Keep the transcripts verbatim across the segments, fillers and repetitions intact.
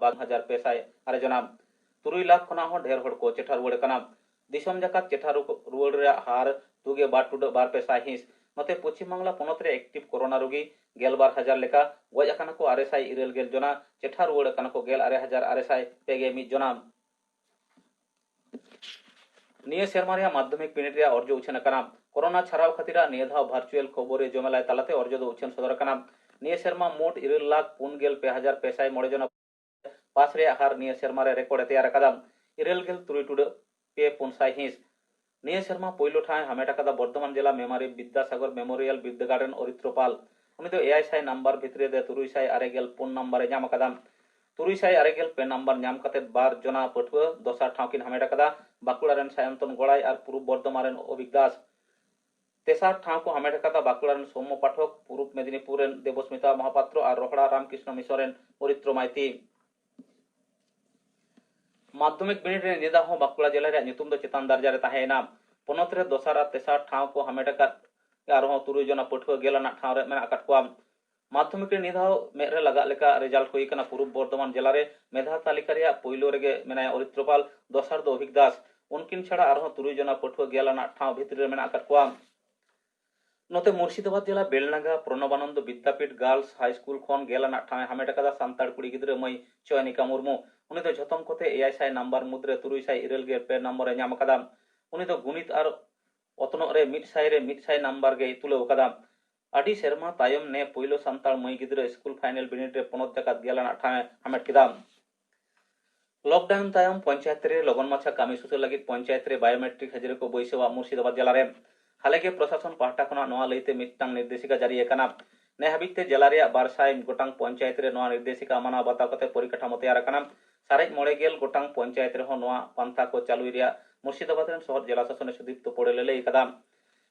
ᱵᱟᱨ ᱦᱟᱡᱟᱨ ᱯᱮ ᱥᱟᱭ ᱟᱨᱮ ᱡᱚᱱᱟ᱾ ᱛᱩᱨᱩᱭ ᱞᱟᱠᱷ ᱠᱷᱚᱱᱟᱜ ᱦᱚᱸ ᱰᱷᱮᱨ ᱦᱚᱲ ᱠᱚ ᱪᱮᱴᱷᱟ ᱨᱩᱣᱟᱹᱲ ᱟᱠᱟᱱᱟ᱾ ᱫᱤᱥᱚᱢ ᱡᱟᱠᱟᱛ ᱪᱮᱴᱷᱟ ᱨᱩ-, ᱨᱩᱣᱟᱹᱲ ᱨᱮᱭᱟᱜ ᱦᱟᱨ ᱛᱩᱜᱮ ᱵᱟᱨ ᱴᱩᱰᱟᱹᱜ ᱵᱟᱨ ᱯᱮ ᱥᱟᱭ ᱦᱤᱸᱥ᱾ ᱱᱚᱛᱮ ᱯᱚᱪᱷᱤᱢ ᱵᱟᱝᱞᱟ ᱯᱚᱱᱚᱛ ᱨᱮ active ᱠᱳᱨᱳᱱᱟ ᱨᱩᱜᱤ ᱜᱮᱞ ᱵᱟᱨ ᱦᱟᱡᱟᱨ ᱞᱮᱠᱟ, ᱜᱚᱡ ᱟᱠᱟᱱᱟ ᱠᱚ ᱟᱨᱮ ᱥᱟᱭ ᱤᱨᱟᱹᱞ ᱜᱮᱞ ᱡᱚᱱᱟ, ᱪᱮᱴᱷᱟ ᱨᱩᱣᱟᱹᱲ ᱟᱠᱟᱱᱟ ᱠᱚ ᱜᱮᱞ ᱟᱨᱮ ᱦᱟᱡᱟᱨ ᱟᱨᱮ ᱥᱟᱭ ᱯᱮ ᱜᱮ ᱢᱤᱫ ᱡᱚᱱᱟ᱾ ᱱᱤᱭᱟᱹ ᱥᱮᱨᱢᱟ ᱨᱮᱭᱟᱜ ᱢᱟᱫᱽᱫᱷᱚᱢᱤᱠ ᱵᱤᱱᱤᱰ ᱨᱮᱭᱟᱜ ᱚᱨᱡᱚ ᱩᱪᱷᱟᱹᱱ ᱟᱠᱟᱱᱟ᱾ ᱠᱳᱨᱳᱱᱟ ᱪᱷᱟᱨᱟᱣ ᱠᱷᱟᱹᱛᱤᱨ ᱱᱤᱭᱟᱹ ᱫᱷᱟᱣ virtual ᱠᱷᱚᱵᱚᱨᱤᱭᱟᱹ ᱡᱚᱢᱮᱞᱟᱭ ᱛᱟᱞᱟᱛᱮ ᱚᱨᱡᱚ ᱫᱚ ᱩᱪᱷᱟᱹᱱ ᱥᱚᱫᱚᱨ ᱟᱠᱟᱱᱟ᱾ ᱱᱤᱭᱟᱹ ᱥᱮᱨᱢᱟ ᱢᱳᱴ ᱤᱨᱟᱹᱞ ᱞᱟᱠᱷ ᱯᱩᱱ ᱜᱮᱞ ᱯᱮ ᱦᱟᱡᱟᱨ ᱯᱮ ᱥᱟᱭ ᱢᱚᱬᱮ ᱡᱚᱱ ᱯᱟᱥ ᱨᱮᱭᱟᱜ ᱦᱟᱨ ᱱᱤᱭᱟᱹ ᱥᱮᱨᱢᱟ ᱨᱮ ᱨᱮᱠᱚᱨᱰ ᱮ ᱛᱮᱭᱟᱨ ᱟᱠᱟᱫᱟ, ᱤᱨᱟᱹᱞ ᱜᱮᱞ ᱛᱩᱨᱩᱭ ᱴᱩᱰᱟᱹᱜ ᱯᱮ ᱯᱩᱱ ᱥᱟᱭ ᱦᱤᱸᱥ᱾ ᱱᱤᱭᱟᱹ ᱥᱮᱨᱢᱟ ᱯᱳᱭᱞᱳ ᱴᱷᱟᱶ ᱮ ᱦᱟᱢᱮᱴ ᱟᱠᱟᱫᱟ ᱵᱚᱨᱫᱷᱚᱢᱟᱱ ᱡᱮᱞᱟ ᱢᱮᱢᱟᱨᱤ ᱵᱤᱫᱽᱫᱟᱥᱟᱜᱚᱨ ᱢᱮᱢᱳᱨᱤᱭᱟᱞ ᱵᱤᱨᱫᱟᱹᱜᱟᱲ ᱨᱮᱱ ᱚᱨᱤᱛᱨᱚ ᱯᱟᱞ᱾ ᱩᱱᱤ ᱫᱚ ᱮᱭᱟᱭ ᱥᱟᱭ ᱱᱟᱢᱵᱟᱨ ᱵᱷᱤᱛᱨᱤ ᱨᱮ ᱛᱩᱨᱩᱭ ᱥᱟᱭ ᱟᱨᱮ ᱜᱮᱞ ᱯᱩᱱ ᱱᱟᱢᱵᱟᱨ ᱮ ᱧᱟᱢ ᱟᱠᱟᱫᱟ᱾ ᱛᱩᱨᱩᱭ ᱥᱟᱭ ᱟᱨᱮ ᱜᱮᱞ ᱯᱮ ᱱᱟᱢᱵᱟᱨ ᱧᱟᱢ ᱠᱟᱛᱮ ᱵᱟᱨ ᱡᱚᱱᱟ ᱯᱟᱹᱴᱷᱩᱣᱟᱹ ᱫᱚᱥᱟᱨ ᱴᱷᱟᱶ ᱠᱤᱱ ᱦᱟᱢᱮᱴ ᱟᱠᱟᱫᱟ, ᱵᱟᱸᱠᱩᱲᱟ ᱨᱮᱱ ᱥᱟᱭᱚᱱᱛᱚᱱ ᱜᱚᱲᱟᱭ ᱟᱨ ᱯᱩᱨᱩᱵ ᱵᱚᱨᱫᱷᱚᱢᱟᱱ ᱨᱮᱱ ᱚᱵᱷᱤᱠ ᱫᱟᱥ᱾ ᱛᱮᱥᱟᱨ ᱴᱷᱟᱶ ᱠᱚ ᱦᱟᱢᱮᱴ ᱟᱠᱟᱫᱟ ᱵᱟᱸᱠᱩᱲᱟ ᱨᱮᱱ ᱥᱳᱢᱢᱚ ᱯᱟᱴᱷᱚᱠ, ᱯᱩᱨᱩᱵ ᱢᱮᱫᱤᱱᱤᱯᱩᱨ ᱨᱮᱱ ᱫᱮᱵᱚᱥᱢᱤᱛᱟ ᱢᱚᱦᱟᱯᱟᱛᱨᱚ ᱟᱨ ᱨᱚᱦᱲᱟ ᱨᱟᱢᱠᱨᱤᱥᱱᱚ ᱢᱤᱥᱚᱱ ᱨᱮᱱ ᱚᱨᱤᱛᱨᱚ ᱢᱟᱭᱛᱤ᱾ ᱢᱟᱫᱽᱫᱷᱚᱢᱤᱠ ᱵᱤᱱᱤᱰ ᱨᱮ ᱱᱤᱭᱟᱹ ᱫᱷᱟᱣ ᱦᱚᱸ ᱵᱟᱸᱠᱩᱲᱟ ᱡᱮᱞᱟ ᱨᱮᱭᱟᱜ ᱧᱩᱛᱩᱢ ᱫᱚ ᱪᱮᱛᱟᱱ ᱫᱟᱨᱡᱟ ᱨᱮ ᱛᱟᱦᱮᱸᱭᱮᱱᱟ᱾ ᱯᱚᱱᱚᱛ ᱨᱮ ᱫᱚᱥᱟᱨ ᱟᱨ ᱛᱮᱥᱟᱨ ᱴᱷᱟᱶ ᱠᱚ ᱦᱟᱢᱮᱴ ᱟᱠᱟᱫ ᱟᱨᱦᱚᱸ ᱛᱩᱨᱩᱭ ᱡᱚᱱᱟ ᱯᱟᱹᱴᱷᱩᱣᱟᱹ ᱜᱮᱞ ᱟᱱᱟᱜ ᱴᱷᱟᱶ ᱨᱮ ᱢᱮᱱᱟᱜ ᱟᱠᱟᱫ ᱠᱚᱣᱟ᱾ ᱢᱟᱫᱽᱫᱷᱚᱢᱤᱠ ᱨᱮ ᱱᱤᱭᱟᱹ ᱫᱷᱟᱣ ᱢᱮᱫ ᱨᱮ ᱞᱟᱜᱟᱜ ᱞᱮᱠᱟ ᱨᱮᱡᱟᱞᱴ ᱦᱩᱭ ᱟᱠᱟᱱᱟ ᱯᱩᱨᱩᱵ ᱵᱚᱨᱫᱷᱚᱢᱟᱱ ᱡᱮᱞᱟ ᱨᱮ᱾ ᱢᱮᱫᱷᱟ ᱛᱟᱹᱞᱤᱠᱟ ᱨᱮᱭᱟᱜ ᱯᱩᱭᱞᱩ ᱨᱮᱜᱮ ᱢᱮᱱᱟᱭᱟ ᱚᱨᱤᱛᱨᱚᱯᱟᱞ, ᱫᱚᱥᱟᱨ ᱫᱚ ᱚᱵᱷᱤᱠ ᱫᱟᱥ᱾ ᱩᱱᱠᱤᱱ ᱪᱷᱟᱲᱟ ᱟᱨᱦᱚᱸ ᱛᱩᱨᱩᱭ ᱡᱚᱱᱟ ᱯᱟᱹᱴᱷᱩᱣᱟᱹ ᱜᱮᱞ ᱟᱱᱟᱜ ᱴᱷᱟᱶ ᱵᱷᱤᱛᱨᱤ ᱨᱮ ᱢᱮᱱᱟᱜ ᱟᱠᱟᱫ ᱠᱚᱣᱟ᱾ ᱱᱚᱛᱮ ᱢᱩᱨᱥᱤᱫᱟᱵᱟᱫᱽ ᱡᱮᱞᱟ ᱵᱮᱞᱰᱟᱸᱜᱟ ᱯᱨᱚᱱᱚᱵᱟᱱᱚᱱᱫᱚ ᱵᱤᱫᱽᱫᱟᱯᱤᱴ ᱜᱟᱨᱞᱥ ᱦᱟᱭ ᱥᱠᱩᱞ ᱠᱷᱚᱱ ᱜᱮᱞ ᱟᱱᱟᱜ ᱴᱷᱟᱶ ᱮ ᱦᱟᱢᱮᱴ ᱟᱠᱟᱫᱟ ᱥᱟᱱᱛᱟᱲ ᱠᱩᱲᱤ ᱜᱤᱫᱽᱨᱟᱹ ᱢᱟᱹᱭ ᱪᱚᱭᱚᱱᱤᱠᱟ ᱢᱩᱨᱢᱩ᱾ ᱩᱱᱤ ᱫᱚ ᱡᱷᱚᱛᱚᱢ ᱠᱚᱛᱮ ᱮᱭᱟᱭ ᱥᱟᱭ ᱱᱟᱢᱵᱟᱨ ᱢᱩᱫᱽᱨᱮ ᱛᱩᱨᱩᱭ ᱥᱟᱭ ᱤᱨᱟᱹᱞ ᱜᱮᱞ ᱯᱮ ᱱᱚᱢᱵᱚᱨ ᱮ ᱧᱟᱢ ᱟᱠᱟᱫᱟ᱾ ᱩᱱᱤ ᱫᱚ ᱜᱩᱱᱤᱛ ᱟᱨ ᱚᱛᱱᱚᱜ ᱨᱮ ᱢᱤᱫ ᱥᱟᱭ ᱨᱮ ᱢᱤᱫ ᱥᱟᱭ ᱱᱟᱢᱵᱟᱨ ᱜᱮᱭ ᱛᱩᱞᱟᱹᱣ ᱟᱠᱟᱫᱟ᱾ ᱟᱹᱰᱤ ᱥᱮᱨᱢᱟ ᱛᱟᱭᱚᱢ ᱱᱮ ᱯᱳᱭᱞᱳ ᱥᱟᱱᱛᱟᱲ ᱢᱟᱹᱭ ᱜᱤᱫᱽᱨᱟᱹ ᱥᱠᱩᱞ ᱯᱷᱟᱭᱱᱮᱞ ᱵᱤᱱᱤᱰ ᱨᱮ ᱯᱚᱱᱚᱛ ᱡᱟᱠᱟᱛ ᱜᱮᱞ ᱟᱱᱟᱜ ᱴᱷᱟᱶ ᱮ ᱦᱟᱢᱮᱴ ᱠᱮᱫᱟ᱾ ᱞᱚᱠᱰᱟᱣᱩᱱ ᱛᱟᱭᱚᱢ ᱯᱚᱧᱪᱟᱭᱮᱛ ᱨᱮ ᱞᱚᱜᱚᱱ ᱢᱟᱪᱷᱟ ᱠᱟᱹᱢᱤ ᱥᱩᱥᱟᱹᱨ ᱞᱟᱹᱜᱤᱫ ᱯᱚᱧᱪᱟᱭᱮᱛ ᱨᱮ ᱵᱟᱭᱳᱢᱮᱴᱨᱤᱠ ᱦᱟᱹᱡᱨᱤ ᱠᱚ ᱵᱟᱹᱭᱥᱟᱹᱣᱟ ᱢᱩᱨᱥᱤᱫᱟᱵᱟᱫᱽ ᱡᱮᱞᱟ ᱨᱮ᱾ ᱦᱟᱞᱮ ᱜᱮ ᱯᱨᱚᱥᱟᱥᱚᱱ ᱯᱟᱦᱴᱟ ᱠᱷᱚᱱᱟᱜ ᱱᱚᱣᱟ ᱞᱟᱹᱭᱛᱮ ᱢᱤᱫᱴᱟᱝ ᱱᱤᱨᱫᱮᱥᱤᱠᱟ ᱡᱟᱹᱨᱤ ᱟᱠᱟᱱᱟ᱾ ᱱᱮ ᱦᱟᱹᱵᱤᱡ ᱛᱮ ᱡᱮᱞᱟ ᱨᱮᱭᱟᱜ ᱵᱟᱨ ᱥᱟᱭ ᱜᱚᱴᱟᱝ ᱯᱚᱧᱪᱟᱭᱮᱛ ᱨᱮ ᱱᱚᱣᱟ ᱱᱤᱨᱫᱮᱥᱤᱠᱟ ᱢᱟᱱᱟᱣ ᱵᱟᱛᱟᱣ ᱠᱟᱛᱮ ᱯᱚᱨᱤᱠᱟᱴᱷᱟᱢᱳ ᱛᱮᱭᱟᱨ ᱟᱠᱟᱱᱟ᱾ ᱥᱟᱨᱮᱡ ᱢᱚᱬᱮ ᱜᱮᱞ ᱜᱚᱴᱟᱝ ᱯᱚᱧᱪᱟᱭᱮᱛ ᱨᱮᱦᱚᱸ ᱱᱚᱣᱟ ᱯᱟᱱᱛᱷᱟ ᱠᱚ ᱪᱟᱹᱞᱩᱭ ᱨᱮᱭᱟᱜ ᱢᱩᱨᱥᱤᱫᱟᱵᱟᱫᱽ ᱨᱮᱱ ᱥᱚᱦᱚᱫ ᱡᱮᱞᱟ ᱥᱟᱥᱚᱱᱤᱭᱟᱹ ᱥᱩᱫᱤᱯᱛᱚ ᱯᱚᱲᱮᱞ ᱮ ᱞᱟᱹᱭ ᱟᱠᱟᱫᱟ᱾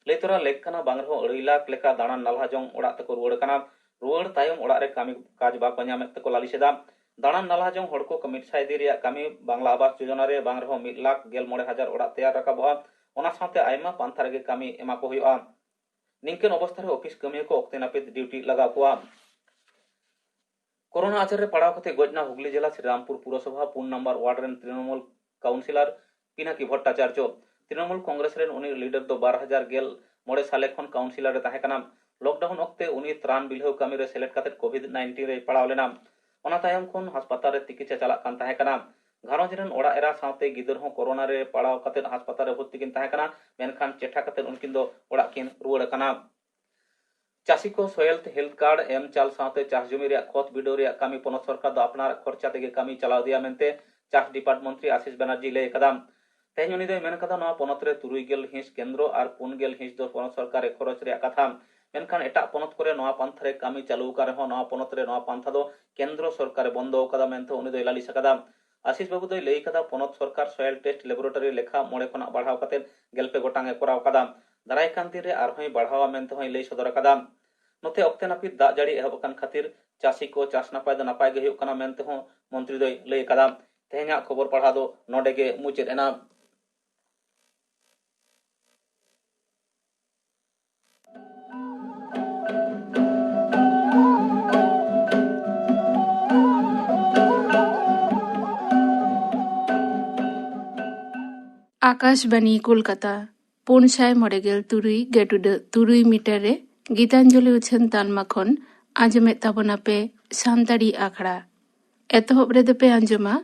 ᱞᱟᱹᱭ ᱛᱚᱨᱟ ᱞᱮᱠ ᱠᱟᱱᱟ, ᱵᱟᱝ ᱨᱮᱦᱚᱸ ᱟᱹᱲᱟᱹᱭ ᱞᱟᱠᱷ ᱞᱮᱠᱟ ᱫᱟᱬᱟᱱ ᱱᱟᱞᱦᱟ ᱡᱚᱝ ᱚᱲᱟᱜ ᱛᱮᱠᱚ ᱨᱩᱣᱟᱹᱲ ᱠᱟᱱᱟ᱾ ᱨᱩᱣᱟᱹᱲ ᱛᱟᱭᱚᱢ ᱚᱲᱟᱜ ᱨᱮ ᱠᱟᱹᱢᱤ ᱠᱟᱡᱽ ᱵᱟᱠᱚ ᱧᱟᱢᱮᱫ ᱛᱮᱠᱚ ᱞᱟᱹᱞᱤᱥ ᱮᱫᱟ᱾ ᱫᱟᱬᱟᱱ ᱱᱟᱞᱦᱟ ᱡᱚᱝ ᱦᱚᱲ ᱠᱚ ᱢᱤᱫ ᱥᱟᱭ ᱫᱤᱱ ᱨᱮᱭᱟᱜ ᱠᱟᱹᱢᱤ ᱵᱟᱝᱞᱟ ᱟᱵᱟᱥ ᱡᱳᱡᱚᱱᱟ ᱨᱮ ᱵᱟᱝ ᱨᱮᱦᱚᱸ ᱢᱤᱫ ᱞᱟᱠᱷ ᱜᱮᱞ ᱢᱚᱬᱮ ᱦᱟᱡᱟᱨ ᱚᱲᱟᱜ ᱛᱮᱭᱟᱨ ᱨᱟᱠᱟᱵᱚᱜᱼᱟ᱾ ᱚᱱᱟ ᱥᱟᱶᱛᱮ ᱟᱭᱢᱟ ᱯᱟᱱᱛᱷᱟ ᱨᱮᱜᱮ ᱠᱟᱹᱢᱤ ᱮᱢᱟ ᱠᱚ ᱦᱩᱭᱩᱜᱼᱟ᱾ ᱱᱤᱝᱠᱟᱹᱱ ᱚᱵᱚᱥᱛᱷᱟ ᱨᱮ ᱚᱯᱷᱤᱥ ᱠᱟᱹᱢᱤᱭᱟᱹ ᱠᱚ ᱚᱠᱛᱮ ᱱᱟᱹᱯᱤᱛ ᱰᱤᱭᱩᱴᱤ ᱞᱟᱜᱟᱣ ᱠᱚᱣᱟ᱾ ᱠᱳᱨᱳᱱᱟ ᱟᱡᱟᱨ ᱨᱮ ᱯᱟᱲᱟᱣ ᱠᱟᱛᱮ ᱜᱚᱡ ᱮᱱᱟ ᱦᱩᱜᱽᱞᱤ ᱡᱮᱞᱟ ᱥᱨᱤᱨᱟᱢᱯᱩᱨ ᱯᱩᱨᱚᱥᱚᱵᱷᱟ ᱯᱩᱱ ᱱᱟᱢᱵᱟᱨ ᱣᱟᱨᱰ ᱨᱮᱱ ᱛᱨᱤᱱᱚᱢᱩᱞ ᱠᱟᱣᱩᱱᱥᱤᱞᱟᱨ ᱯᱤᱱᱟᱠᱤ ᱵᱷᱚᱴᱴᱟᱪᱟᱨᱡᱚ᱾ ᱛᱨᱤᱱᱚᱢᱩᱞ ᱠᱚᱝᱜᱨᱮᱥ ᱨᱮᱱ ᱩᱱᱤ ᱞᱤᱰᱟᱨ ᱫᱚ ᱵᱟᱨ ᱦᱟᱡᱟᱨ ᱜᱮᱞ ᱢᱚᱬᱮ ᱥᱟᱞᱮ ᱠᱷᱚᱱ ᱠᱟᱣᱩᱱᱥᱤᱞᱟᱨ ᱮ ᱛᱟᱦᱮᱸ ᱠᱟᱱᱟ᱾ ᱞᱚᱠᱰᱟᱣᱩᱱ ᱚᱠᱛᱮ ᱩᱱᱤ ᱛᱨᱟᱱ ᱵᱤᱞᱦᱟᱹᱣ ᱠᱟᱹᱢᱤ ᱨᱮ ᱥᱮᱞᱮᱫ ᱠᱟᱛᱮ ᱠᱳᱵᱷᱤᱰ ᱱᱟᱭᱤᱱᱴᱤᱱ ᱨᱮᱭ ᱯᱟᱲᱟᱣ ᱞᱮᱱᱟ᱾ ᱚᱱᱟ ᱛᱟᱭᱚᱢ ᱠᱷᱚᱱ ᱦᱟᱥᱯᱟᱛᱟᱞ ᱨᱮ ᱛᱤᱠᱤᱪᱪᱷᱟ ᱪᱟᱞᱟᱜ ᱠᱟᱱ ᱛᱟᱦᱮᱸ ᱠᱟᱱᱟ᱾ ᱜᱷᱟᱨᱚᱸᱡᱽ ᱨᱮᱱ ᱚᱲᱟᱜ ᱮᱨᱟ ᱥᱟᱶᱛᱮ ᱜᱤᱫᱟᱹᱨ ᱦᱚᱸ ᱠᱳᱨᱳᱱᱟ ᱨᱮ ᱯᱟᱲᱟᱣ ᱠᱟᱛᱮ ᱦᱟᱥᱯᱟᱛᱟᱞ ᱨᱮ ᱵᱷᱚᱨᱛᱤ ᱠᱤᱱ ᱛᱟᱦᱮᱸ ᱠᱟᱱᱟ, ᱢᱮᱱᱠᱷᱟᱱ ᱪᱮᱴᱷᱟ ᱠᱟᱛᱮ ᱩᱱᱠᱤᱱ ᱫᱚ ᱚᱲᱟᱜ ᱠᱤᱱ ᱨᱩᱣᱟᱹᱲ ᱟᱠᱟᱱᱟ᱾ ᱪᱟᱹᱥᱤ ᱠᱚ ᱥᱚᱭᱮᱞ ᱦᱮᱞᱛᱷ ᱠᱟᱨᱰ ᱮᱢ ᱪᱟᱞ ᱥᱟᱶᱛᱮ ᱪᱟᱥ ᱡᱚᱢᱤ ᱨᱮᱭᱟᱜ ᱠᱷᱚᱛ ᱵᱤᱰᱟᱹᱣ ᱨᱮᱭᱟᱜ ᱠᱟᱹᱢᱤ ᱯᱚᱱᱚᱛ ᱥᱚᱨᱠᱟᱨ ᱫᱚ ᱟᱯᱱᱟᱨᱟᱜ ᱠᱷᱚᱨᱪᱟ ᱛᱮᱜᱮ ᱠᱟᱹᱢᱤ ᱪᱟᱞᱟᱣ ᱤᱫᱤᱭᱟ ᱢᱮᱱᱛᱮ ᱪᱟᱥ ᱰᱤᱯᱟᱨᱴ ᱢᱚᱱᱛᱨᱤ ᱟᱥᱤᱥ ᱵᱟᱱᱟᱨᱡᱤ ᱞᱟᱹᱭ ᱟᱠᱟᱫᱟ᱾ ᱛᱮᱦᱮᱧ ᱩᱱᱤ ᱫᱚᱭ ᱢᱮᱱ ᱟᱠᱟᱫᱟ, ᱱᱚᱣᱟ ᱯᱚᱱᱚᱛ ᱨᱮ ᱛᱩᱨᱩᱭ ᱜᱮᱞ ᱦᱤᱸᱥ ᱠᱮᱱᱫᱨᱚ ᱟᱨ ᱯᱩᱱ ᱜᱮᱞ ᱦᱤᱸᱥ ᱫᱚ ᱯᱚᱱᱚᱛ ᱥᱚᱨᱠᱟᱨ ᱮ ᱠᱷᱚᱨᱚᱪ ᱨᱮᱭᱟᱜ ᱠᱟᱛᱷᱟ, ᱢᱮᱱᱠᱷᱟᱱ ᱮᱴᱟᱜ ᱯᱚᱱᱚᱛ ᱠᱚᱨᱮ ᱱᱚᱣᱟ ᱯᱟᱱᱛᱷᱟ ᱨᱮ ᱠᱟᱹᱢᱤ ᱪᱟᱹᱞᱩ ᱟᱠᱟᱱ ᱨᱮᱦᱚᱸ ᱱᱚᱣᱟ ᱯᱚᱱᱚᱛ ᱨᱮ ᱱᱚᱣᱟ ᱯᱟᱱᱛᱷᱟ ᱫᱚ ᱠᱮᱱᱫᱨᱚ ᱥᱚᱨᱠᱟᱨ ᱮ ᱵᱚᱱᱫᱚ ᱟᱠᱟᱫᱟ ᱢᱮᱱᱛᱮ ᱩᱱᱤ ᱫᱚᱭ ᱞᱟᱹᱞᱤᱥ ᱟᱠᱟᱫᱟ᱾ ᱟᱥᱤᱥ ᱵᱟᱹᱵᱩ ᱫᱚᱭ ᱞᱟᱹᱭ ᱟᱠᱟᱫᱟ, ᱯᱚᱱᱚᱛ ᱥᱚᱨᱠᱟᱨ ᱥᱚᱭᱮᱞ ᱴᱮᱥᱴ ᱞᱮᱵᱳᱨᱮᱴᱚᱨᱤ ᱞᱮᱠᱷᱟ ᱢᱚᱬᱮ ᱠᱷᱚᱱᱟᱜ ᱵᱟᱲᱦᱟᱣ ᱠᱟᱛᱮ ᱜᱮᱞ ᱯᱮ ᱜᱚᱴᱟᱝ ᱮ ᱠᱚᱨᱟᱣ ᱟᱠᱟᱫᱟ᱾ ᱫᱟᱨᱟᱭ ᱠᱟᱱ ᱫᱤᱱ ᱨᱮ ᱟᱨᱦᱚᱸᱭ ᱵᱟᱲᱦᱟᱣᱟ ᱢᱮᱱᱛᱮ ᱦᱚᱸᱭ ᱞᱟᱹᱭ ᱥᱚᱫᱚᱨ ᱟᱠᱟᱫᱟ᱾ ᱱᱚᱛᱮ ᱚᱠᱛᱮ ᱱᱟᱹᱯᱤᱛ ᱫᱟᱜ ᱡᱟᱹᱲᱤ ᱮᱦᱚᱵ ᱟᱠᱟᱱ ᱠᱷᱟᱹᱛᱤᱨ ᱪᱟᱹᱥᱤ ᱠᱚ ᱪᱟᱥ ᱱᱟᱯᱟᱭ ᱫᱚ ᱱᱟᱯᱟᱭ ᱜᱮ ᱦᱩᱭᱩᱜ ᱠᱟᱱᱟ ᱢᱮᱱᱛᱮ ᱦᱚᱸ ᱢᱚᱱᱛᱨᱤ ᱫᱚᱭ ᱞᱟᱹᱭ ᱟᱠᱟᱫᱟ᱾ ᱛᱮᱦᱮᱧᱟᱜ ᱠᱷᱚᱵᱚᱨ ᱯᱟᱲᱦᱟᱣ ᱫᱚ ᱱᱚᱰᱮ ᱜᱮ ᱢᱩᱪᱟᱹᱫ ᱮᱱᱟ᱾ ᱟᱠᱟᱥᱵᱟᱱᱤ ᱠᱳᱞᱠᱟᱛᱟ, ᱯᱩᱱ ᱥᱟᱭ ᱢᱚᱬᱮ ᱜᱮᱞ ᱛᱩᱨᱩᱭ ᱜᱮᱴᱩᱰᱟᱹᱜ ᱛᱩᱨᱩᱭ ᱢᱤᱴᱟᱨ ᱨᱮ ᱜᱤᱛᱟᱧᱡᱚᱞᱤ ᱩᱪᱷᱟᱹᱱ ᱛᱟᱞᱢᱟ ᱠᱷᱚᱱ ᱟᱸᱡᱚᱢᱮᱫ ᱛᱟᱵᱚᱱᱟᱯᱮ ᱥᱟᱱᱛᱟᱲᱤ ᱟᱠᱷᱲᱟ᱾ ᱮᱛᱚᱦᱚᱵ ᱨᱮᱫᱚ ᱯᱮ ᱟᱸᱡᱚᱢᱟ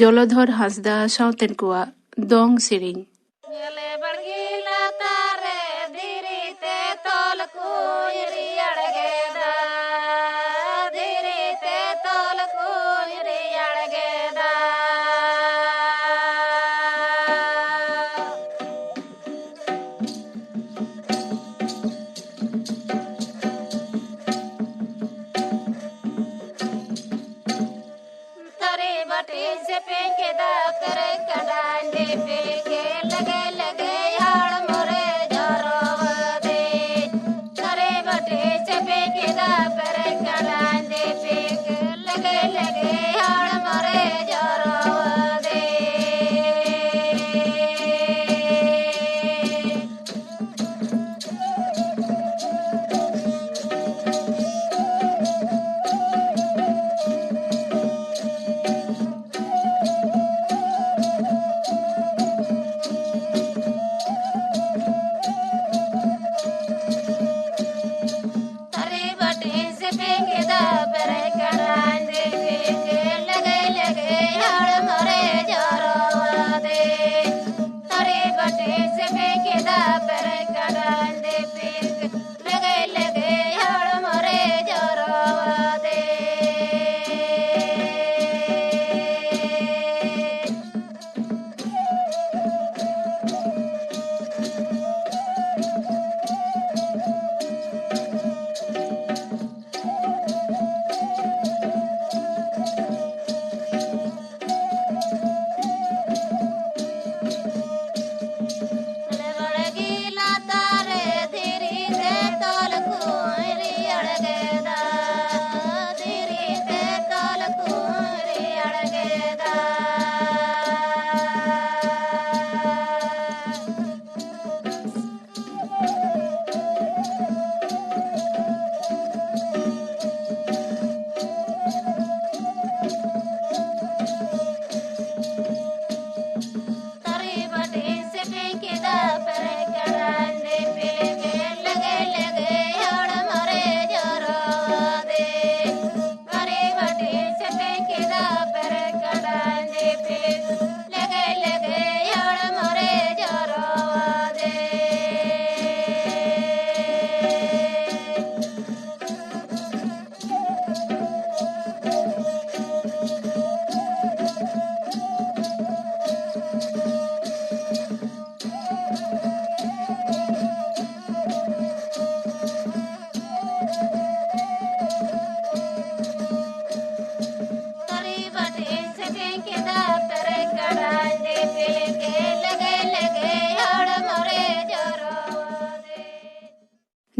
ᱡᱚᱞᱚᱫᱷᱚᱨ ᱦᱟᱸᱥᱫᱟ ᱥᱟᱶᱛᱮᱱ ᱠᱚᱣᱟᱜ ᱫᱚᱝ ᱥᱮᱨᱮᱧ᱾ ᱧᱮᱞᱮ ᱵᱟᱲᱜᱮ ᱞᱟᱛᱟᱨ ᱨᱮ ᱫᱷᱤᱨᱤ ᱛᱮ ᱛᱚᱞ ᱠᱚᱧ ᱨᱮᱭᱟᱲ ᱜᱮᱫᱟ, ᱫᱷᱤᱨᱤ ᱛᱮ ᱛᱚᱞ ᱠᱚᱧ ᱨᱮᱭᱟᱲ ᱜᱮᱫᱟ᱾ ᱛᱷᱟᱹᱨᱤ ᱵᱟᱹᱴᱤ ᱥᱮᱯᱮᱧ ᱠᱮᱫᱟ, ᱯᱮᱨᱮᱡ ᱠᱟᱸᱰᱟᱧ ᱫᱤᱯᱤᱞ ᱠᱮᱫ, ᱞᱮᱜᱮ ᱞᱮᱜᱮ ᱦᱚᱲᱢᱚ ᱨᱮ ᱡᱚᱨᱚᱣᱟᱫᱮ᱾ ᱛᱷᱟᱹᱨᱤ ᱵᱟᱹᱴᱤ ᱥᱮᱯᱮᱧ ᱠᱮᱫᱟ, ᱯᱮᱨᱮᱡ ᱠᱟᱸᱰᱟᱧ ᱫᱤᱯᱤᱞ ᱠᱮᱫ, ᱞᱮᱜᱮ ᱞᱮᱜᱮ ᱦᱚᱲᱢᱚ ᱨᱮ ᱡᱚᱨᱚᱣᱟᱫᱮ᱾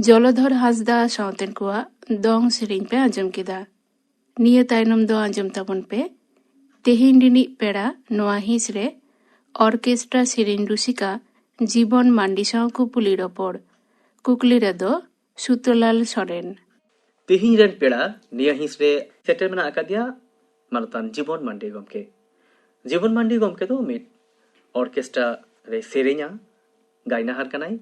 ᱡᱚᱞᱚᱫᱷᱚᱨ ᱦᱟᱸᱥᱫᱟ ᱥᱟᱶᱛᱮᱱ ᱠᱚᱣᱟᱜ ᱫᱚᱝ ᱥᱮᱨᱮᱧ ᱯᱮ ᱟᱸᱡᱚᱢ ᱠᱮᱫᱟ᱾ ᱱᱤᱭᱟᱹ ᱛᱟᱭᱱᱚᱢ ᱫᱚ ᱟᱸᱡᱚᱢ ᱛᱟᱵᱚᱱ ᱯᱮ ᱛᱮᱦᱮᱧ ᱨᱤᱱᱤᱡ ᱯᱮᱲᱟ ᱱᱚᱣᱟ ᱦᱤᱸᱥ ᱨᱮ ᱚᱨᱠᱮᱥᱴᱨᱟ ᱥᱮᱨᱮᱧ ᱨᱩᱥᱤᱠᱟ ᱡᱤᱵᱚᱱ ᱢᱟᱱᱰᱤ ᱥᱟᱶ ᱠᱩᱯᱩᱞᱤ ᱨᱚᱯᱚᱲ᱾ ᱠᱩᱠᱞᱤ ᱨᱮᱫᱚ ᱥᱩᱛᱚᱞᱟᱞ ᱥᱚᱨᱮᱱ᱾ ᱛᱮᱦᱮᱧ ᱨᱮᱱ ᱯᱮᱲᱟ ᱱᱤᱭᱟᱹ ᱦᱤᱸᱥ ᱨᱮ ᱥᱮᱴᱮᱨ ᱢᱮᱱᱟᱜ ᱟᱠᱟᱫᱮᱭᱟ ᱢᱟᱱᱚᱛᱟᱱ ᱡᱤᱵᱚᱱ ᱢᱟᱱᱰᱤ ᱜᱚᱢᱠᱮ᱾ ᱡᱤᱵᱚᱱ ᱢᱟᱱᱰᱤ ᱜᱚᱢᱠᱮ ᱫᱚ ᱢᱤᱫ ᱚᱨᱠᱮᱥᱴᱨᱟ ᱨᱮ ᱥᱮᱨᱮᱧᱟ, ᱜᱟᱭᱱᱟᱦᱟᱨ ᱠᱟᱱᱟᱭ᱾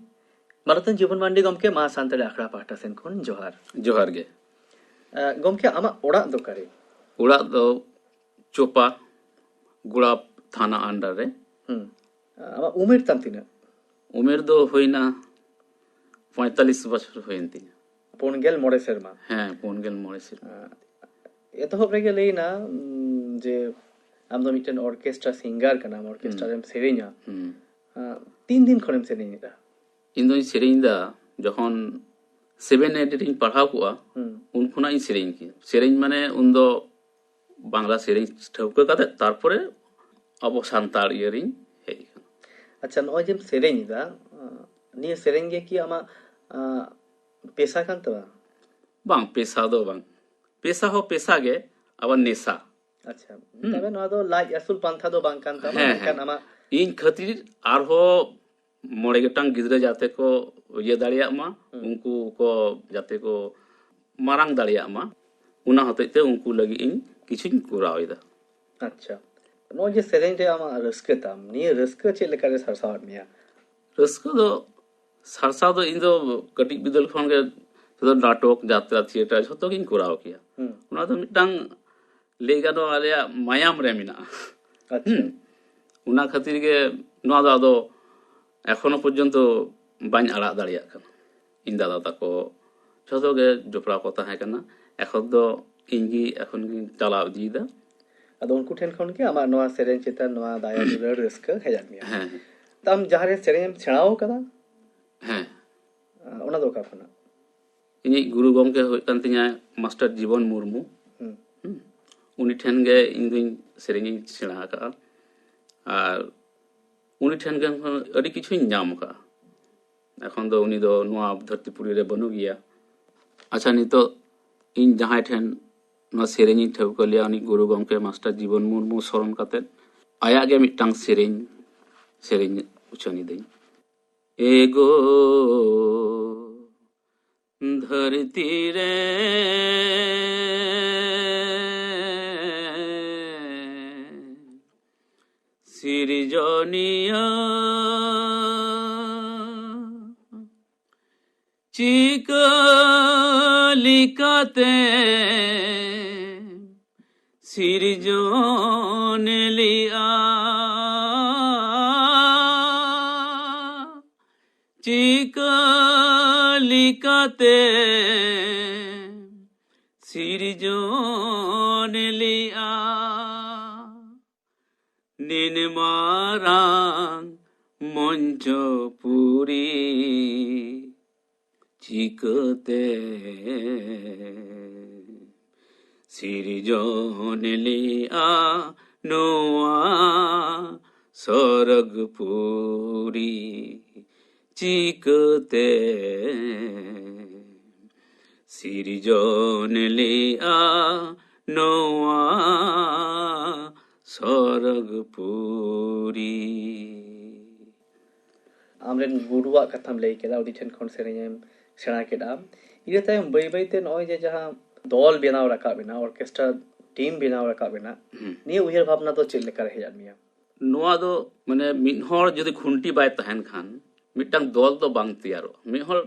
ᱢᱟᱱᱚᱛᱟᱱ ᱡᱤᱵᱚᱱ ᱢᱟᱱᱰᱤ ᱜᱚᱢᱠᱮ ᱢᱟ ᱥᱟᱱᱛᱟᱲᱤ ᱟᱠᱷᱲᱟ ᱯᱟᱦᱴᱟ ᱥᱮᱱ ᱠᱷᱚᱱ ᱡᱚᱦᱟᱨ᱾ ᱡᱚᱦᱟᱨ ᱜᱮ᱾ ᱟᱸ, ᱜᱚᱢᱠᱮ, ᱟᱢᱟᱜ ᱚᱲᱟᱜ ᱫᱚ ᱚᱠᱟᱨᱮ? ᱚᱲᱟᱜ ᱫᱚ ᱪᱳᱯᱟ, ᱜᱳᱲᱟᱯ ᱛᱷᱟᱱᱟ under ᱨᱮ᱾ ᱦᱩᱸ᱾ ᱟᱢᱟᱜ ᱩᱢᱮᱨ ᱛᱟᱢ ᱛᱤᱱᱟᱹᱜ? ᱩᱢᱮᱨ ᱫᱚ ᱦᱩᱭᱱᱟ ᱯᱚᱸᱭᱛᱟᱞᱤᱥ ᱵᱚᱪᱷᱚᱨ ᱦᱩᱭᱮᱱ ᱛᱤᱧᱟ᱾ ᱯᱩᱱ ᱜᱮᱞ ᱢᱚᱬᱮ ᱥᱮᱨᱢᱟ? ᱦᱮᱸ, ᱯᱩᱱ ᱜᱮᱞ ᱢᱚᱬᱮ ᱥᱮᱨᱢᱟ᱾ ᱟᱸ, ᱮᱛᱚᱦᱚᱵ ᱨᱮᱜᱮ ᱞᱟᱹᱭ ᱮᱱᱟ, ᱩᱸ, ᱡᱮ ᱟᱢ ᱫᱚ ᱢᱤᱫᱴᱮᱱ ᱚᱨᱠᱮᱥᱴᱨᱟ ᱥᱤᱝᱜᱟᱨ ᱠᱟᱱᱟᱢ, ᱚᱨᱠᱮᱥᱴᱨᱟ ᱦᱩᱸ᱾ ᱨᱮᱢ ᱥᱮᱨᱮᱧᱟ᱾ ᱦᱩᱸ᱾ ᱟᱸ, ᱛᱤᱱ ᱫᱤᱱ ᱠᱷᱚᱱᱮᱢ ᱥᱮᱨᱮᱧ ᱮᱫᱟ? ᱤᱧ ᱫᱚᱧ ᱥᱮᱨᱮᱧ ᱮᱫᱟ ᱡᱚᱠᱷᱚᱱ seven eight ᱨᱤᱧ ᱯᱟᱲᱦᱟᱣ ᱠᱚᱜᱼᱟ, ᱦᱩᱸ᱾ ᱩᱱ ᱠᱷᱚᱱᱟᱜ ᱤᱧ ᱥᱮᱨᱮᱧ ᱠᱮᱭᱟ᱾ ᱥᱮᱨᱮᱧ ᱢᱟᱱᱮ ᱩᱱᱫᱚ ᱵᱟᱝᱞᱟ ᱥᱮᱨᱮᱧ ᱴᱷᱟᱹᱣᱠᱟᱹ ᱠᱟᱛᱮ ᱛᱟᱨᱯᱚᱨᱮ ᱟᱵᱚ ᱥᱟᱱᱛᱟᱲ ᱤᱭᱟᱹ ᱨᱤᱧ ᱦᱮᱡ ᱟᱠᱟᱱᱟ᱾ ᱟᱪᱪᱷᱟ, ᱱᱚᱜᱼᱚᱭ ᱡᱮᱢ ᱥᱮᱨᱮᱧ ᱮᱫᱟ, ᱟᱸ, ᱱᱤᱭᱟᱹ ᱥᱮᱨᱮᱧ ᱜᱮ ᱠᱤ ᱟᱢᱟᱜ, ᱟᱸ, ᱯᱮᱥᱟ ᱠᱟᱱ ᱛᱟᱢᱟ? ᱵᱟᱝ, ᱯᱮᱥᱟ ᱫᱚ ᱵᱟᱝ᱾ ᱯᱮᱥᱟ ᱦᱚᱸ ᱯᱮᱥᱟ ᱜᱮ, ᱟᱵᱟᱨ ᱱᱮᱥᱟ᱾ ᱟᱪᱪᱷᱟ, ᱦᱩᱸ᱾ ᱛᱚᱵᱮ ᱱᱚᱣᱟ ᱫᱚ ᱞᱟᱡ ᱟᱹᱥᱩᱞ ᱯᱟᱱᱛᱷᱟ ᱫᱚ ᱵᱟᱝ ᱠᱟᱱ ᱛᱟᱢᱟ, ᱦᱮᱸ, ᱢᱮᱱᱠᱷᱟᱱ ᱦᱮᱸ᱾ ᱟᱢᱟᱜ ᱤᱧ ᱠᱷᱟᱹᱛᱤᱨ ᱟᱨᱦᱚᱸ ᱢᱚᱬᱮ ᱜᱚᱴᱟᱝ ᱜᱤᱫᱽᱨᱟᱹ ᱡᱟᱛᱮ ᱠᱚ ᱤᱭᱟᱹ ᱫᱟᱲᱮᱭᱟᱜ ᱢᱟ, ᱦᱩᱸ᱾ ᱩᱱᱠᱩ ᱠᱚ ᱡᱟᱛᱮ ᱠᱚ ᱢᱟᱨᱟᱝ ᱫᱟᱲᱮᱭᱟᱜ ᱢᱟ, ᱚᱱᱟ ᱦᱚᱛᱮᱡ ᱛᱮ ᱩᱱᱠᱩ ᱞᱟᱹᱜᱤᱫ ᱤᱧ ᱠᱤᱪᱷᱩᱧ ᱠᱚᱨᱟᱣ ᱮᱫᱟ᱾ ᱟᱪᱪᱷᱟ, ᱱᱚᱜᱼᱚᱭ ᱡᱮ ᱥᱮᱨᱮᱧ ᱨᱮ ᱟᱢᱟᱜ ᱨᱟᱹᱥᱠᱟᱹ ᱛᱟᱢ, ᱱᱤᱭᱟᱹ ᱨᱟᱹᱥᱠᱟᱹ ᱪᱮᱫ ᱞᱮᱠᱟᱨᱮ ᱥᱟᱨᱥᱟᱣᱟᱫ ᱢᱮᱭᱟ? ᱨᱟᱹᱥᱠᱟᱹ ᱫᱚ ᱥᱟᱨᱥᱟᱣ ᱫᱚ ᱤᱧ ᱫᱚ ᱠᱟᱹᱴᱤᱡ ᱵᱤᱫᱟᱹᱞ ᱠᱷᱚᱱ ᱜᱮ ᱥᱩᱫᱷᱩ ᱱᱟᱴᱚᱠ, ᱡᱟᱛᱨᱟ, ᱛᱷᱤᱭᱮᱴᱟᱨ ᱡᱷᱚᱛᱚ ᱜᱤᱧ ᱠᱚᱨᱟᱣ ᱠᱮᱭᱟ᱾ ᱦᱩᱸ᱾ ᱚᱱᱟ ᱫᱚ ᱢᱤᱫᱴᱟᱝ ᱞᱟᱹᱭ ᱜᱟᱱᱚᱜᱼᱟ ᱟᱞᱮᱭᱟᱜ ᱢᱟᱭᱟᱢ ᱨᱮ ᱢᱮᱱᱟᱜᱼᱟ᱾ ᱟᱪᱪᱷᱟ᱾ ᱦᱩᱸ᱾ ᱚᱱᱟ ᱠᱷᱟᱹᱛᱤᱨ ᱜᱮ ᱱᱚᱣᱟ ᱫᱚ ᱟᱫᱚ ᱮᱠᱷᱚᱱᱳ ᱯᱚᱨᱡᱚᱱᱛᱚ ᱵᱟᱹᱧ ᱟᱲᱟᱜ ᱫᱟᱲᱮᱭᱟᱜ ᱠᱟᱱᱟ᱾ ᱤᱧ ᱫᱟᱫᱟ ᱛᱟᱠᱚ ᱡᱷᱚᱛᱚ ᱜᱮ ᱡᱚᱯᱲᱟᱣ ᱠᱚ ᱛᱟᱦᱮᱸ ᱠᱟᱱᱟ᱾ ᱮᱠᱷᱚᱱ ᱫᱚ ᱤᱧ ᱜᱮ ᱮᱠᱷᱚᱱ ᱜᱤᱧ ᱪᱟᱞᱟᱣ ᱤᱫᱤᱭᱮᱫᱟ᱾ ᱟᱫᱚ ᱩᱱᱠᱩ ᱴᱷᱮᱱ ᱠᱷᱚᱱ ᱜᱮ ᱟᱢᱟᱜ ᱱᱚᱣᱟ ᱥᱮᱨᱮᱧ ᱪᱮᱛᱟᱱ ᱱᱚᱣᱟ ᱫᱟᱭᱟ ᱫᱩᱞᱟᱹᱲ ᱨᱟᱹᱥᱠᱟᱹ ᱦᱮᱡ ᱟᱫ ᱢᱮᱭᱟ᱾ ᱦᱮᱸ, ᱦᱮᱸ᱾ ᱛᱚ ᱟᱢ ᱡᱟᱦᱟᱸ ᱨᱮ ᱥᱮᱨᱮᱧ ᱮᱢ ᱥᱮᱬᱟᱣ ᱠᱟᱫᱟ? ᱦᱮᱸ᱾ ᱚᱱᱟ ᱫᱚ ᱚᱠᱟ ᱠᱷᱚᱱᱟᱜ? ᱤᱧᱤᱡ ᱜᱩᱨᱩ ᱜᱚᱢᱠᱮ ᱦᱩᱭᱩᱜ ᱠᱟᱱ ᱛᱤᱧᱟᱹ ᱢᱟᱥᱴᱟᱨ ᱡᱤᱵᱚᱱ ᱢᱩᱨᱢᱩ᱾ ᱦᱩᱸ᱾ ᱦᱩᱸ᱾ ᱩᱱᱤ ᱴᱷᱮᱱ ᱜᱮ ᱤᱧ ᱫᱩᱧ ᱥᱮᱨᱮᱧ ᱤᱧ ᱥᱮᱬᱟ ᱟᱠᱟᱫᱼᱟ᱾ ᱟᱨ ᱩᱱᱤ ᱴᱷᱮᱱ ᱜᱮ ᱟᱹᱰᱤ ᱠᱤᱪᱷᱩᱧ ᱧᱟᱢ ᱟᱠᱟᱫᱼᱟ᱾ ᱮᱠᱷᱚᱱ ᱫᱚ ᱩᱱᱤ ᱫᱚ ᱱᱚᱣᱟ ᱫᱷᱟᱹᱨᱛᱤ ᱯᱩᱨᱤ ᱨᱮ ᱵᱟᱹᱱᱩᱜ ᱜᱮᱭᱟ᱾ ᱟᱪᱪᱷᱟ, ᱱᱤᱛᱚᱜ ᱤᱧ ᱡᱟᱦᱟᱸᱭ ᱴᱷᱮᱱ ᱱᱚᱣᱟ ᱥᱮᱨᱮᱧ ᱤᱧ ᱴᱷᱟᱹᱣᱠᱟᱹ ᱞᱮᱭᱟ, ᱩᱱᱤ ᱜᱩᱨᱩ ᱜᱚᱢᱠᱮ ᱢᱟᱥᱴᱟᱨ ᱡᱤᱵᱚᱱ ᱢᱩᱨᱢᱩ ᱥᱚᱨᱚᱱ ᱠᱟᱛᱮᱫ ᱟᱭᱟᱜ ᱜᱮ ᱢᱤᱫᱴᱟᱝ ᱥᱮᱨᱮᱧ ᱥᱮᱨᱮᱧ ᱩᱪᱷᱟᱹᱱ ᱤᱫᱟᱹᱧ᱾ ᱮᱜᱳ ᱫᱷᱟᱹᱨᱛᱤ ᱨᱮ ᱥᱤᱨᱡᱚᱱᱤᱭᱟᱹ, ᱪᱤᱠᱟᱹ ᱞᱮᱠᱟᱛᱮ ᱥᱤᱨᱡᱚᱱ ᱞᱮᱜᱼᱟ, ᱪᱤᱠᱟᱹ ᱞᱮᱠᱟᱛᱮ ᱥᱤᱨᱡᱚᱱ ᱞᱮᱜᱼᱟ, ᱱᱤᱱ ᱢᱟᱨᱟᱝ ᱢᱚᱧᱪᱚᱯᱩᱨᱤ ᱪᱤᱠᱟᱹᱛᱮ ᱥᱤᱨᱡᱚᱱ ᱞᱮᱜᱼᱟ ᱱᱚᱣᱟ ᱥᱚᱨᱚᱜᱽᱯᱩᱨᱤ? ᱪᱤᱠᱟᱹᱛᱮ ᱥᱤᱨᱡᱚᱱ ᱞᱮᱜᱼᱟ ᱱᱚᱣᱟ ᱥᱚᱨᱚᱜᱽᱯᱩᱨᱤ? ᱟᱢᱨᱮᱱ ᱜᱩᱨᱩᱣᱟᱜ ᱠᱟᱛᱷᱟᱢ ᱞᱟᱹᱭ ᱠᱮᱫᱟ, ᱩᱱᱤ ᱴᱷᱮᱱ ᱠᱷᱚᱱ ᱥᱮᱨᱮᱧ ᱮᱢ ᱥᱮᱬᱟ ᱠᱮᱫᱟ᱾ ᱤᱱᱟᱹ ᱛᱟᱭᱚᱢ ᱵᱟᱹᱭ ᱵᱟᱹᱭᱛᱮ ᱱᱚᱜᱼᱚᱭ ᱡᱮ ᱡᱟᱦᱟᱸ ᱫᱚᱞ ᱵᱮᱱᱟᱣ ᱨᱟᱠᱟᱵ ᱮᱱᱟ, ᱚᱨᱠᱮᱥᱴᱨᱟ ᱴᱤᱢ ᱵᱮᱱᱟᱣ ᱨᱟᱠᱟᱵ ᱮᱱᱟ, ᱦᱩᱸ᱾ ᱱᱤᱭᱟᱹ ᱩᱭᱦᱟᱹᱨ ᱵᱷᱟᱵᱽᱱᱟ ᱫᱚ ᱪᱮᱫ ᱞᱮᱠᱟ ᱨᱮ ᱦᱮᱡ ᱟᱫ ᱢᱮᱭᱟ? ᱱᱚᱣᱟ ᱫᱚ ᱢᱟᱱᱮ ᱢᱤᱫ ᱦᱚᱲ ᱡᱩᱫᱤ ᱠᱷᱩᱱᱴᱤ ᱵᱟᱭ ᱛᱟᱦᱮᱱ ᱠᱷᱟᱱ ᱢᱤᱫᱴᱟᱝ ᱫᱚᱞ ᱫᱚ ᱵᱟᱝ ᱛᱮᱭᱟᱨᱚᱜᱼᱟ᱾ ᱢᱤᱫ ᱦᱚᱲ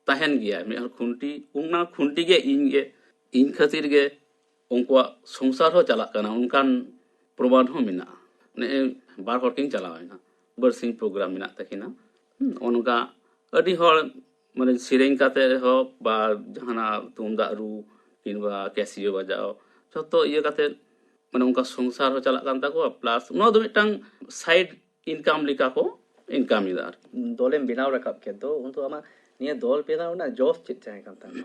ᱛᱟᱦᱮᱱ ᱜᱮᱭᱟᱭ, ᱢᱤᱫ ᱦᱚᱲ ᱠᱷᱩᱱᱴᱤ, ᱚᱱᱟ ᱠᱷᱩᱱᱴᱤ ᱜᱮ ᱤᱧ ᱜᱮ, ᱤᱧ ᱠᱷᱟᱹᱛᱤᱨ ᱜᱮ ᱩᱱᱠᱩᱣᱟᱜ ᱥᱚᱝᱥᱟᱨ ᱦᱚᱸ ᱪᱟᱞᱟᱜ ᱠᱟᱱᱟ, ᱚᱱᱠᱟᱱ ᱯᱨᱚᱢᱟᱱ ᱦᱚᱸ ᱢᱮᱱᱟᱜᱼᱟ᱾ ᱱᱮᱜᱼᱮ ᱵᱟᱨ ᱦᱚᱲ ᱠᱤᱱ ᱪᱟᱞᱟᱣ ᱮᱱᱟ, ᱵᱟᱨᱥᱤᱧ ᱯᱨᱳᱜᱨᱟᱢ ᱢᱮᱱᱟᱜ ᱛᱟᱹᱠᱤᱱᱟ᱾ ᱦᱩᱸ, ᱚᱱᱠᱟ ᱟᱹᱰᱤ ᱦᱚᱲ ᱢᱟᱱᱮ ᱥᱮᱨᱮᱧ ᱠᱟᱛᱮ ᱨᱮᱦᱚᱸ ᱵᱟ ᱡᱟᱦᱟᱱᱟᱜ ᱛᱩᱢᱫᱟᱜ ᱨᱩ ᱠᱤᱝᱵᱟ ᱠᱮᱥᱤᱭᱳ ᱵᱟᱡᱟᱣ, ᱡᱷᱚᱛᱚ ᱤᱭᱟᱹ ᱠᱟᱛᱮ ᱢᱟᱱᱮ ᱚᱱᱠᱟ ᱥᱚᱝᱥᱟᱨ ᱦᱚᱸ ᱪᱟᱞᱟᱜ ᱠᱟᱱ ᱛᱟᱠᱚᱣᱟ, ᱯᱞᱟᱥ ᱱᱚᱣᱟ ᱫᱚ ᱢᱤᱫᱴᱟᱝ ᱥᱟᱭᱤᱰ ᱤᱱᱠᱟᱢ ᱞᱮᱠᱟ ᱠᱚ ᱤᱱᱠᱟᱢ ᱮᱫᱟ ᱟᱨᱠᱤ᱾ ᱫᱚᱞᱮᱢ ᱵᱮᱱᱟᱣ ᱨᱟᱠᱟᱵ ᱠᱮᱫ ᱫᱚ, ᱩᱱᱫᱚ ᱟᱢᱟᱜ ᱱᱤᱭᱟᱹ ᱫᱚᱞ ᱵᱮᱱᱟᱣ ᱨᱮᱱᱟᱜ ᱡᱚᱥ ᱪᱮᱫ ᱛᱟᱦᱮᱸ ᱠᱟᱱ ᱛᱟᱢᱟ?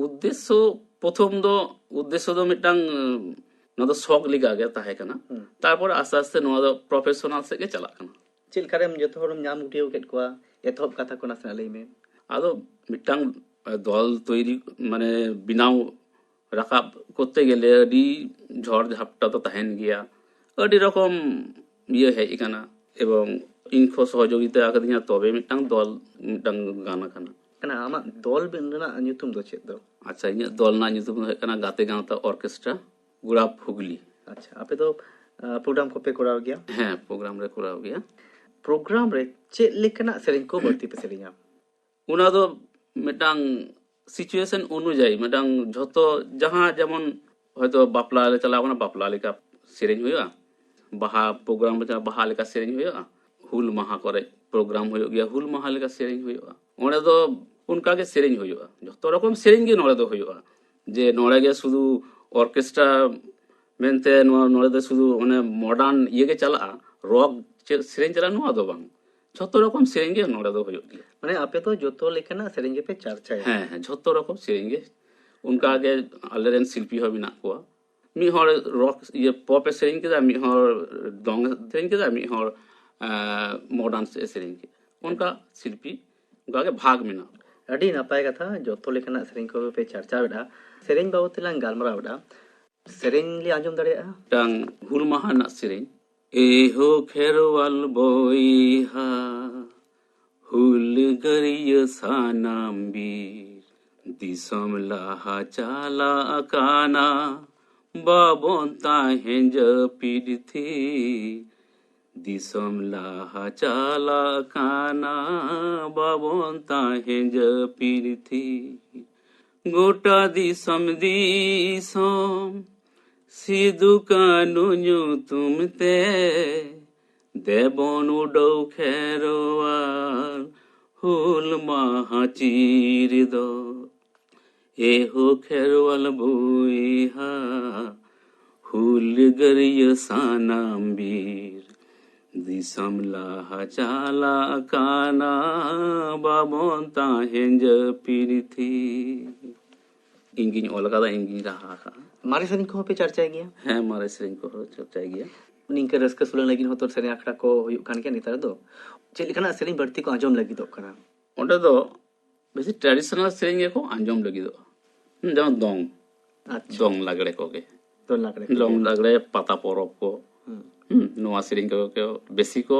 ᱩᱫᱽᱫᱮᱥᱥᱚ ᱯᱨᱚᱛᱷᱚᱢ ᱫᱚ, ᱩᱫᱽᱫᱮᱥᱥᱚ ᱫᱚ ᱢᱤᱫᱴᱟᱝ, ᱩᱸ, ᱱᱚᱣᱟ ᱫᱚ ᱥᱚᱠ ᱞᱮᱠᱟ ᱜᱮ ᱛᱟᱦᱮᱸ ᱠᱟᱱᱟ᱾ ᱦᱩᱸ᱾ ᱛᱟᱨᱯᱚᱨ ᱟᱥᱛᱮ ᱟᱥᱛᱮ ᱱᱚᱣᱟ ᱫᱚ ᱯᱨᱚᱯᱷᱮᱥᱚᱱᱟᱞ ᱥᱮᱫ ᱜᱮ ᱪᱟᱞᱟᱜ ᱠᱟᱱᱟ᱾ ᱪᱮᱫ ᱞᱮᱠᱟᱨᱮᱢ ᱡᱚᱛᱚ ᱦᱚᱲᱮᱢ ᱧᱟᱢ ᱜᱩᱴᱭᱟᱹᱣ ᱠᱮᱫ ᱠᱚᱣᱟ? ᱮᱛᱚᱦᱚᱵ ᱠᱟᱛᱷᱟ ᱠᱚ ᱱᱟᱥᱮᱱᱟᱜ ᱞᱟᱹᱭ ᱢᱮ᱾ ᱟᱫᱚ ᱢᱤᱫᱴᱟᱝ ᱫᱚᱞ ᱛᱚᱭᱨᱤ, ᱢᱟᱱᱮ ᱵᱮᱱᱟᱣ ᱨᱟᱠᱟᱵ ᱠᱚᱨᱛᱮ ᱜᱮᱞᱮ ᱟᱹᱰᱤ ᱡᱷᱚᱲ ᱡᱷᱟᱯᱴᱟ ᱫᱚ ᱛᱟᱦᱮᱱ ᱜᱮᱭᱟ᱾ ᱟᱹᱰᱤ ᱨᱚᱠᱚᱢ ᱤᱭᱟᱹ ᱦᱮᱡ ᱟᱠᱟᱱᱟ, ᱮᱵᱚᱝ ᱤᱧ ᱠᱚ ᱥᱚᱦᱚᱡᱳᱜᱤᱛᱟ ᱟᱠᱟᱫᱤᱧᱟ, ᱛᱚᱵᱮ ᱢᱤᱫᱴᱟᱝ ᱫᱚᱞ ᱢᱤᱫᱴᱟᱝ ᱜᱟᱱ ᱟᱠᱟᱱᱟ᱾ ᱠᱟᱱᱟ ᱟᱢᱟᱜ ᱫᱚᱞ ᱵᱤᱱ ᱨᱮᱱᱟᱜ ᱧᱩᱛᱩᱢ ᱫᱚ ᱪᱮᱫ ᱫᱚ? ᱟᱪᱪᱷᱟ, ᱤᱧᱟᱹᱜ ᱫᱚᱞ ᱨᱮᱱᱟᱜ ᱧᱩᱛᱩᱢ ᱫᱚ ᱦᱩᱭᱩᱜ ᱠᱟᱱᱟ ᱜᱟᱛᱮ ᱜᱟᱶᱛᱟ ᱚᱨᱠᱮᱥᱴᱨᱟ ᱜᱩᱲᱟᱯ ᱦᱩᱜᱽᱞᱤ᱾ ᱟᱪᱪᱷᱟ, ᱟᱯᱮ ᱫᱚ ᱯᱨᱳᱜᱨᱟᱢ ᱠᱚᱯᱮ ᱠᱚᱨᱟᱣ ᱜᱮᱭᱟ? ᱦᱮᱸ, ᱯᱨᱳᱜᱨᱟᱢ ᱨᱮ ᱠᱚᱨᱟᱣ ᱜᱮᱭᱟ᱾ ᱯᱨᱳᱜᱨᱟᱢ ᱨᱮ ᱪᱮᱫ ᱞᱮᱠᱟᱱᱟᱜ ᱥᱮᱨᱮᱧ ᱠᱚ ᱵᱟᱹᱲᱛᱤ ᱯᱮ ᱥᱮᱨᱮᱧᱟ? ᱚᱱᱟ ᱫᱚ ᱢᱤᱫᱴᱟᱝ ᱥᱤᱪᱩᱭᱮᱥᱚᱱ ᱚᱱᱩᱡᱟᱭᱤ, ᱢᱤᱫᱴᱟᱝ ᱡᱷᱚᱛᱚ ᱡᱟᱦᱟᱸ ᱡᱮᱢᱚᱱ ᱦᱚᱭᱛᱚ ᱵᱟᱯᱞᱟ ᱞᱮ ᱪᱟᱞᱟᱣ ᱠᱟᱱᱟ, ᱵᱟᱯᱞᱟ ᱞᱮᱠᱟ ᱥᱮᱨᱮᱧ ᱦᱩᱭᱩᱜᱼᱟ, ᱵᱟᱦᱟ ᱯᱨᱳᱜᱨᱟᱢ ᱨᱮ ᱵᱟᱦᱟ ᱞᱮᱠᱟ ᱥᱮᱨᱮᱧ ᱦᱩᱭᱩᱜᱼᱟ, ᱦᱩᱞ ᱢᱟᱦᱟ ᱠᱚᱨᱮ ᱯᱨᱳᱜᱨᱟᱢ ᱦᱩᱭᱩᱜ ᱜᱮᱭᱟ, ᱦᱩᱞ ᱢᱟᱦᱟ ᱞᱮᱠᱟ ᱥᱮᱨᱮᱧ ᱦᱩᱭᱩᱜᱼᱟ, ᱚᱸᱰᱮ ᱫᱚ ᱚᱱᱠᱟ ᱜᱮ ᱥᱮᱨᱮᱧ ᱦᱩᱭᱩᱜᱼᱟ᱾ ᱡᱷᱚᱛᱚ ᱨᱚᱠᱚᱢ ᱥᱮᱨᱮᱧ ᱜᱮ ᱱᱚᱰᱮ ᱫᱚ ᱦᱩᱭᱩᱜᱼᱟ᱾ ᱡᱮ ᱱᱚᱰᱮ ᱜᱮ ᱥᱩᱫᱷᱩ ᱚᱨᱠᱮᱥᱴᱨᱟ ᱢᱮᱱᱛᱮ ᱱᱚᱣᱟ ᱱᱚᱰᱮ ᱫᱚ ᱥᱩᱫᱷᱩ ᱚᱱᱮ ᱢᱚᱰᱟᱨᱱ ᱤᱭᱟᱹ ᱜᱮ ᱪᱟᱞᱟᱜᱼᱟ, ᱨᱚᱠ ᱪᱮᱫ ᱥᱮᱨᱮᱧ ᱪᱟᱞᱟᱜᱼᱟ, ᱱᱚᱣᱟ ᱫᱚ ᱵᱟᱝ᱾ ᱡᱷᱚᱛᱚ ᱨᱚᱠᱚᱢ ᱥᱮᱨᱮᱧ ᱜᱮ ᱱᱚᱰᱮ ᱫᱚ ᱦᱩᱭᱩᱜ ᱜᱮᱭᱟ᱾ ᱢᱟᱱᱮ ᱟᱯᱮ ᱫᱚ ᱡᱚᱛᱚ ᱞᱮᱠᱟᱱᱟᱜ ᱥᱮᱨᱮᱧ ᱜᱮᱯᱮ ᱪᱟᱨᱪᱟᱭᱟ? ᱦᱮᱸ, ᱦᱮᱸ, ᱡᱷᱚᱛᱚ ᱨᱚᱠᱚᱢ ᱥᱮᱨᱮᱧ ᱜᱮ᱾ ᱚᱱᱠᱟ ᱜᱮ ᱟᱞᱮᱨᱮᱱ ᱥᱤᱞᱯᱤ ᱦᱚᱸ ᱢᱮᱱᱟᱜ ᱠᱚᱣᱟ᱾ ᱢᱤᱫ ᱦᱚᱲ ᱨᱚᱠ ᱤᱭᱟᱹ ᱯᱚᱯ ᱮ ᱥᱮᱨᱮᱧ ᱠᱮᱫᱟ, ᱢᱤᱫ ᱦᱚᱲ ᱫᱚᱝ ᱮ ᱥᱮᱨᱮᱧ ᱠᱮᱫᱟ, ᱢᱤᱫ ᱦᱚᱲ ᱢᱚᱰᱟᱨᱱ ᱥᱮᱫ ᱮ ᱥᱮᱨᱮᱧ ᱠᱮᱫᱟ᱾ ᱚᱱᱠᱟ ᱥᱤᱞᱯᱤ ᱚᱱᱠᱟ ᱜᱮ ᱵᱷᱟᱜᱽ ᱢᱮᱱᱟᱜᱼᱟ᱾ ᱟᱹᱰᱤ ᱱᱟᱯᱟᱭ ᱠᱟᱛᱷᱟ, ᱡᱚᱛᱚ ᱞᱮᱠᱟᱱᱟᱜ ᱥᱮᱨᱮᱧ ᱠᱚᱜᱮ ᱯᱮ ᱪᱟᱨᱪᱟᱣᱮᱫᱼᱟ᱾ ᱥᱮᱨᱮᱧ ᱵᱟᱵᱚᱫ ᱛᱮᱞᱟᱝ ᱜᱟᱞᱢᱟᱨᱟᱣᱮᱫᱼᱟ, ᱥᱮᱨᱮᱧ ᱞᱮ ᱟᱸᱡᱚᱢ ᱫᱟᱲᱮᱭᱟᱜᱼᱟ? ᱢᱤᱫᱴᱟᱝ ᱦᱩᱞ ᱢᱟᱦᱟ ᱨᱮᱱᱟᱜ ᱥᱮᱨᱮᱧ᱾ ᱮᱦᱳ ᱠᱷᱮᱨᱣᱟᱞ ᱵᱚᱭᱦᱟ, ᱦᱩᱞᱜᱟᱹᱨᱤᱭᱟᱹ ᱥᱟᱱᱟᱢ ᱵᱤᱨ, ᱫᱤᱥᱚᱢ ᱞᱟᱦᱟ ᱪᱟᱞᱟᱜ ᱠᱟᱱᱟ, ᱵᱟᱵᱚᱱ ᱛᱟᱦᱮᱸ ᱡᱟᱹᱯᱤᱫ ᱛᱷᱤᱨ᱾ ᱫᱤᱥᱚᱢ ᱞᱟᱦᱟ ᱪᱟᱞᱟᱜ ᱠᱟᱱᱟ, ᱵᱟᱵᱚᱱ ᱛᱟᱦᱮᱸ ᱡᱟᱹᱯᱤᱫ ᱛᱷᱤᱨ᱾ ᱜᱚᱴᱟ ᱫᱤᱥᱚᱢ ᱫᱤᱥᱚᱢ ᱥᱤᱫᱩ ᱠᱟᱹᱱᱩ ᱧᱩᱛᱩᱢ ᱛᱮ, ᱫᱮᱵᱚᱱ ᱩᱰᱟᱹᱣ ᱠᱷᱮᱨᱣᱟᱞ ᱦᱩᱞ ᱢᱟᱦᱟ ᱪᱤᱨ ᱫᱚ᱾ ᱮᱦᱳ ᱠᱷᱮᱨᱣᱟᱞ ᱵᱚᱭᱦᱟ, ᱦᱩᱞᱜᱟᱹᱨᱤᱭᱟᱹ ᱥᱟᱱᱟᱢ ᱵᱤᱨ, ᱫᱤᱥᱚᱢ ᱞᱟᱦᱟ ᱪᱟᱞᱟᱜ ᱠᱟᱱᱟ, ᱵᱟᱵᱚᱱ ᱛᱟᱦᱮᱸ ᱡᱟᱹᱯᱤᱫ ᱛᱷᱤᱨ᱾ ᱤᱧ ᱜᱤᱧ ᱚᱞ ᱟᱠᱟᱫᱟ, ᱤᱧ ᱜᱤᱧ ᱨᱟᱦᱟ ᱟᱠᱟᱫᱟ᱾ ᱢᱟᱨᱮ ᱥᱮᱨᱮᱧ ᱠᱚᱦᱚᱸ ᱯᱮ ᱪᱟᱨᱪᱟᱭ ᱜᱮᱭᱟ? ᱦᱮᱸ, ᱢᱟᱨᱮ ᱥᱮᱨᱮᱧ ᱠᱚᱦᱚᱸ ᱪᱟᱨᱪᱟᱭ ᱜᱮᱭᱟ᱾ ᱱᱤᱝᱠᱟᱹ ᱨᱟᱹᱥᱠᱟᱹ ᱥᱩᱞᱟᱹᱝ ᱞᱟᱹᱜᱤᱫ ᱦᱚᱸᱛᱚ ᱥᱮᱨᱮᱧ ᱟᱠᱷᱲᱟ ᱠᱚ ᱦᱩᱭᱩᱜ ᱠᱟᱱ ᱜᱮᱭᱟ ᱱᱮᱛᱟᱨ ᱫᱚ᱾ ᱪᱮᱫ ᱞᱮᱠᱟᱱᱟᱜ ᱥᱮᱨᱮᱧ ᱵᱟᱹᱲᱛᱤ ᱠᱚ ᱟᱸᱡᱚᱢ ᱞᱟᱹᱜᱤᱫᱚᱜ ᱠᱟᱱᱟ? ᱚᱸᱰᱮ ᱫᱚ ᱵᱮᱥᱤ ᱴᱨᱟᱰᱤᱥᱚᱱᱟᱞ ᱥᱮᱨᱮᱧ ᱜᱮᱠᱚ ᱟᱸᱡᱚᱢ ᱞᱟᱹᱜᱤᱫᱚᱜᱼᱟ᱾ ᱦᱩᱸ, ᱡᱮᱢᱚᱱ ᱫᱚᱝ, ᱟᱪᱪᱷᱟ᱾ ᱫᱚᱝ ᱞᱟᱜᱽᱲᱮ ᱠᱚᱜᱮ, ᱫᱚᱝ ᱞᱟᱜᱽᱲᱮ ᱠᱚ᱾ ᱫᱚᱝ ᱞᱟᱜᱽᱲᱮ, ᱯᱟᱛᱟ ᱯᱚᱨᱚᱵᱽ ᱠᱚ, ᱦᱩᱸ᱾ ᱦᱩᱸ, ᱱᱚᱣᱟ ᱥᱮᱨᱮᱧ ᱠᱚᱜᱮ ᱠᱚ ᱵᱮᱥᱤ ᱠᱚ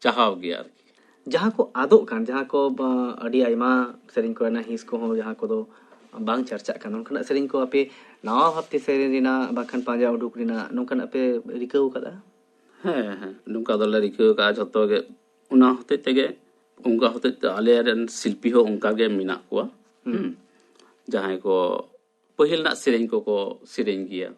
ᱪᱟᱦᱟᱣ ᱜᱮᱭᱟ ᱟᱨᱠᱤ᱾ ᱡᱟᱦᱟᱸ ᱠᱚ ᱟᱫᱚᱜ ᱠᱟᱱ, ᱡᱟᱦᱟᱸ ᱠᱚ ᱵᱟ, ᱟᱹᱰᱤ ᱟᱭᱢᱟ ᱥᱮᱨᱮᱧ ᱠᱚᱨᱮᱱᱟᱜ ᱦᱤᱸᱥ ᱠᱚᱦᱚᱸ ᱡᱟᱦᱟᱸ ᱠᱚᱫᱚ ᱵᱟᱝ ᱪᱟᱨᱪᱟᱜ ᱠᱟᱱᱟ, ᱚᱱᱠᱟᱱᱟᱜ ᱥᱮᱨᱮᱧ ᱠᱚ ᱟᱯᱮ ᱱᱟᱣᱟ ᱵᱷᱟᱵᱛᱮ ᱥᱮᱨᱮᱧ ᱨᱮᱱᱟᱜ ᱵᱟᱝᱠᱷᱟᱱ ᱯᱟᱸᱡᱟ ᱩᱰᱩᱠ ᱨᱮᱱᱟᱜ ᱱᱚᱝᱠᱟᱱᱟᱜ ᱯᱮ ᱨᱤᱠᱟᱹᱣ ᱟᱠᱟᱫᱟ? ᱦᱮᱸ, ᱦᱮᱸ, ᱱᱚᱝᱠᱟ ᱫᱚᱞᱮ ᱨᱤᱠᱟᱹ ᱟᱠᱟᱫᱼᱟ ᱡᱷᱚᱛᱚ ᱜᱮ᱾ ᱚᱱᱟ ᱦᱚᱛᱮᱡ ᱛᱮᱜᱮ, ᱚᱱᱠᱟ ᱦᱚᱛᱮᱡ ᱛᱮ ᱟᱞᱮ ᱨᱮᱱ ᱥᱤᱞᱯᱤ ᱦᱚᱸ ᱚᱱᱠᱟ ᱜᱮ ᱢᱮᱱᱟᱜ ᱠᱚᱣᱟ᱾ ᱦᱩᱸ᱾ ᱡᱟᱦᱟᱸᱭ ᱠᱚ ᱯᱟᱹᱦᱤᱞ ᱨᱮᱱᱟᱜ ᱥᱮᱨᱮᱧ ᱠᱚᱠᱚ ᱥᱮᱨᱮᱧ ᱜᱮᱭᱟ᱾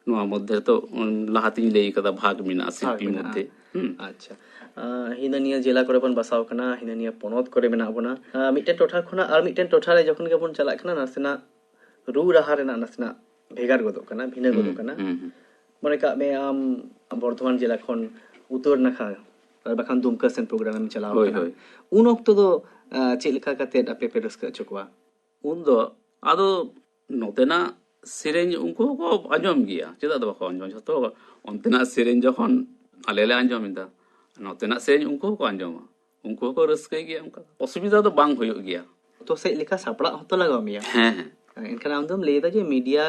ᱱᱚᱣᱟ ᱢᱚᱫᱽᱫᱷᱮ ᱨᱮ ᱛᱚ, ᱩᱢ, ᱞᱟᱦᱟᱛᱤᱧ ᱞᱟᱹᱭ ᱠᱟᱫᱟ, ᱵᱷᱟᱜᱽ ᱢᱮᱱᱟᱜᱼᱟ ᱥᱤᱞᱯᱤ ᱵᱷᱟᱜᱽ ᱢᱮᱱᱟᱜᱼᱟ᱾ ᱢᱚᱫᱽᱫᱷᱮ᱾ ᱦᱩᱸ᱾ ᱟᱪᱪᱷᱟ᱾ ᱟᱸ, ᱦᱤᱱᱟᱹ ᱱᱤᱭᱟᱹ ᱡᱮᱞᱟ ᱠᱚᱨᱮ ᱵᱚᱱ ᱵᱟᱥᱟᱣ ᱠᱟᱱᱟ, ᱦᱤᱱᱟᱹ ᱱᱤᱭᱟᱹ ᱯᱚᱱᱚᱛ ᱠᱚᱨᱮ ᱢᱮᱱᱟᱜ ᱵᱚᱱᱟ᱾ ᱟᱸ, ᱢᱤᱫᱴᱮᱱ ᱴᱚᱴᱷᱟ ᱠᱷᱚᱱᱟᱜ ᱟᱨ ᱢᱤᱫᱴᱮᱱ ᱴᱚᱴᱷᱟ ᱨᱮ ᱡᱚᱠᱷᱚᱱ ᱜᱮᱵᱚᱱ ᱪᱟᱞᱟᱜ ᱠᱟᱱᱟ, ᱱᱟᱥᱮᱱᱟᱜ ᱨᱩ ᱨᱟᱦᱟ ᱨᱮᱱᱟᱜ ᱱᱟᱥᱮᱱᱟᱜ ᱵᱷᱮᱜᱟᱨ ᱜᱚᱫᱚᱜ ᱠᱟᱱᱟ, ᱵᱷᱤᱱᱟᱹ ᱜᱚᱫᱚᱜ ᱠᱟᱱᱟ᱾ ᱦᱩᱸ, ᱦᱩᱸ᱾ ᱢᱚᱱᱮ ᱠᱟᱜ ᱢᱮ, ᱟᱢ ᱵᱚᱨᱫᱷᱚᱢᱟᱱ ᱡᱮᱞᱟ ᱠᱷᱚᱱ ᱩᱛᱛᱚᱨ ᱱᱟᱠᱷᱟ ᱟᱨ ᱵᱟᱠᱷᱟᱱ ᱫᱩᱢᱠᱟ ᱥᱮᱱ ᱯᱨᱳᱜᱨᱟᱢ ᱮᱢ ᱪᱟᱞᱟᱣ ᱦᱳᱭ, ᱠᱟᱱᱟ, ᱦᱳᱭ᱾ ᱩᱱ ᱚᱠᱛᱚ ᱫᱚ ᱟᱸ, ᱪᱮᱫ ᱞᱮᱠᱟ ᱠᱟᱛᱮᱫ ᱟᱯᱮ ᱯᱮ ᱨᱟᱹᱥᱠᱟᱹ ᱦᱚᱪᱚ ᱠᱚᱣᱟ? ᱩᱱᱫᱚ ᱟᱫᱚ ᱱᱚᱛᱮᱱᱟᱜ ᱥᱮᱨᱮᱧ ᱩᱱᱠᱩ ᱦᱚᱸᱠᱚ ᱟᱸᱡᱚᱢ ᱜᱮᱭᱟ, ᱪᱮᱫᱟᱜ ᱫᱚ ᱵᱟᱠᱚ ᱟᱸᱡᱚᱢᱟ? ᱡᱷᱚᱛᱚ ᱚᱱᱛᱮᱱᱟᱜ ᱥᱮᱨᱮᱧ ᱡᱚᱠᱷᱚᱱ ᱟᱞᱮ ᱞᱮ ᱟᱸᱡᱚᱢ ᱮᱫᱟ, ᱱᱚᱛᱮᱱᱟᱜ ᱥᱮᱨᱮᱧ ᱩᱱᱠᱩ ᱦᱚᱸᱠᱚ ᱟᱸᱡᱚᱢᱟ, ᱩᱱᱠᱩ ᱦᱚᱸᱠᱚ ᱨᱟᱹᱥᱠᱟᱹᱭ ᱜᱮᱭᱟ, ᱚᱱᱠᱟ ᱚᱥᱩᱵᱤᱫᱷᱟ ᱫᱚ ᱵᱟᱝ ᱦᱩᱭᱩᱜ ᱜᱮᱭᱟ᱾ ᱡᱚᱛᱚ ᱥᱮᱫ ᱞᱮᱠᱟ ᱥᱟᱯᱲᱟᱜ ᱦᱚᱸᱛᱚ ᱞᱟᱜᱟᱣ ᱢᱮᱭᱟ᱾ ᱦᱮᱸ, ᱦᱮᱸ᱾ ᱮᱱᱠᱷᱟᱱ ᱟᱢ ᱫᱚᱢ ᱞᱟᱹᱭ ᱮᱫᱟ ᱡᱮ ᱢᱤᱰᱤᱭᱟ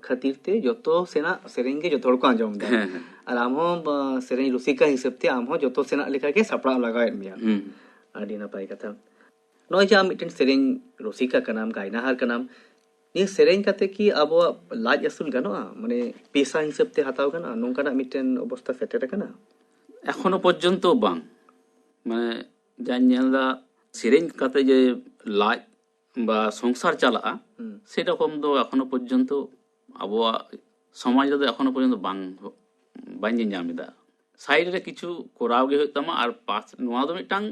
ᱠᱷᱟᱹᱛᱤᱨ ᱛᱮ ᱡᱚᱛᱚ ᱥᱮᱱᱟᱜ ᱥᱮᱨᱮᱧ ᱜᱮ ᱡᱚᱛᱚ ᱦᱚᱲ ᱠᱚ ᱟᱸᱡᱚᱢ ᱮᱫᱟ᱾ ᱦᱮᱸ, ᱦᱮᱸ᱾ ᱟᱨ ᱟᱢ ᱦᱚᱸ ᱵᱟ, ᱥᱮᱨᱮᱧ ᱨᱩᱥᱤᱠᱟ ᱦᱤᱥᱟᱹᱵ ᱛᱮ ᱟᱢ ᱦᱚᱸ ᱡᱚᱛᱚ ᱥᱮᱱᱟᱜ ᱞᱮᱠᱟ ᱜᱮ ᱥᱟᱯᱲᱟᱣ ᱞᱟᱜᱟᱣᱮᱫ ᱢᱮᱭᱟ᱾ ᱦᱩᱸ᱾ ᱟᱹᱰᱤ ᱱᱟᱯᱟᱭ ᱠᱟᱛᱷᱟ᱾ ᱱᱚᱜᱼᱚᱭ ᱡᱮ ᱟᱢ ᱢᱤᱫᱴᱮᱱ ᱥᱮᱨᱮᱧ ᱨᱩᱥᱤᱠᱟ ᱠᱟᱱᱟᱢ, ᱜᱟᱭᱱᱟᱦᱟᱨ ᱠᱟᱱᱟᱢ, ᱱᱤᱭᱟᱹ ᱥᱮᱨᱮᱧ ᱠᱟᱛᱮ ᱠᱤ ᱟᱵᱚᱣᱟᱜ ᱞᱟᱡ ᱟᱹᱥᱩᱞ ᱜᱟᱱᱚᱜᱼᱟ? ᱢᱟᱱᱮ ᱯᱮᱥᱟ ᱦᱤᱥᱟᱹᱵ ᱛᱮ ᱦᱟᱛᱟᱣ ᱜᱟᱱᱚᱜᱼᱟ? ᱱᱚᱝᱠᱟᱱᱟᱜ ᱢᱤᱫᱴᱮᱱ ᱚᱵᱚᱥᱛᱟ ᱥᱮᱴᱮᱨ ᱟᱠᱟᱱᱟ? ᱮᱠᱷᱚᱱᱳ ᱯᱚᱨᱡᱚᱱᱛᱚ ᱵᱟᱝ᱾ ᱢᱟᱱᱮ ᱡᱟᱧ ᱧᱮᱞ ᱮᱫᱟ, ᱥᱮᱨᱮᱧ ᱠᱟᱛᱮ ᱡᱮ ᱞᱟᱡ ᱵᱟ ᱥᱚᱝᱥᱟᱨ ᱪᱟᱞᱟᱜᱼᱟ, ᱦᱩᱸ᱾ ᱥᱮᱨᱚᱠᱚᱢ ᱫᱚ ᱮᱠᱷᱚᱱᱳ ᱯᱚᱨᱡᱚᱱᱛᱚ ᱟᱵᱚᱣᱟᱜ ᱥᱚᱢᱟᱡᱽ ᱨᱮᱫᱚ ᱮᱠᱷᱚᱱᱳ ᱯᱚᱨᱡᱚᱱᱛᱚ ᱵᱟᱝ, ᱵᱟᱹᱧ ᱧᱮᱞ ᱧᱟᱢ ᱮᱫᱟ᱾ ᱥᱟᱭᱤᱰ ᱨᱮ ᱠᱤᱪᱷᱩ ᱠᱚᱨᱟᱣ ᱜᱮ ᱦᱩᱭᱩᱜ ᱛᱟᱢᱟ, ᱟᱨ ᱯᱟᱥ, ᱱᱚᱣᱟ ᱫᱚ ᱢᱤᱫᱴᱟᱝ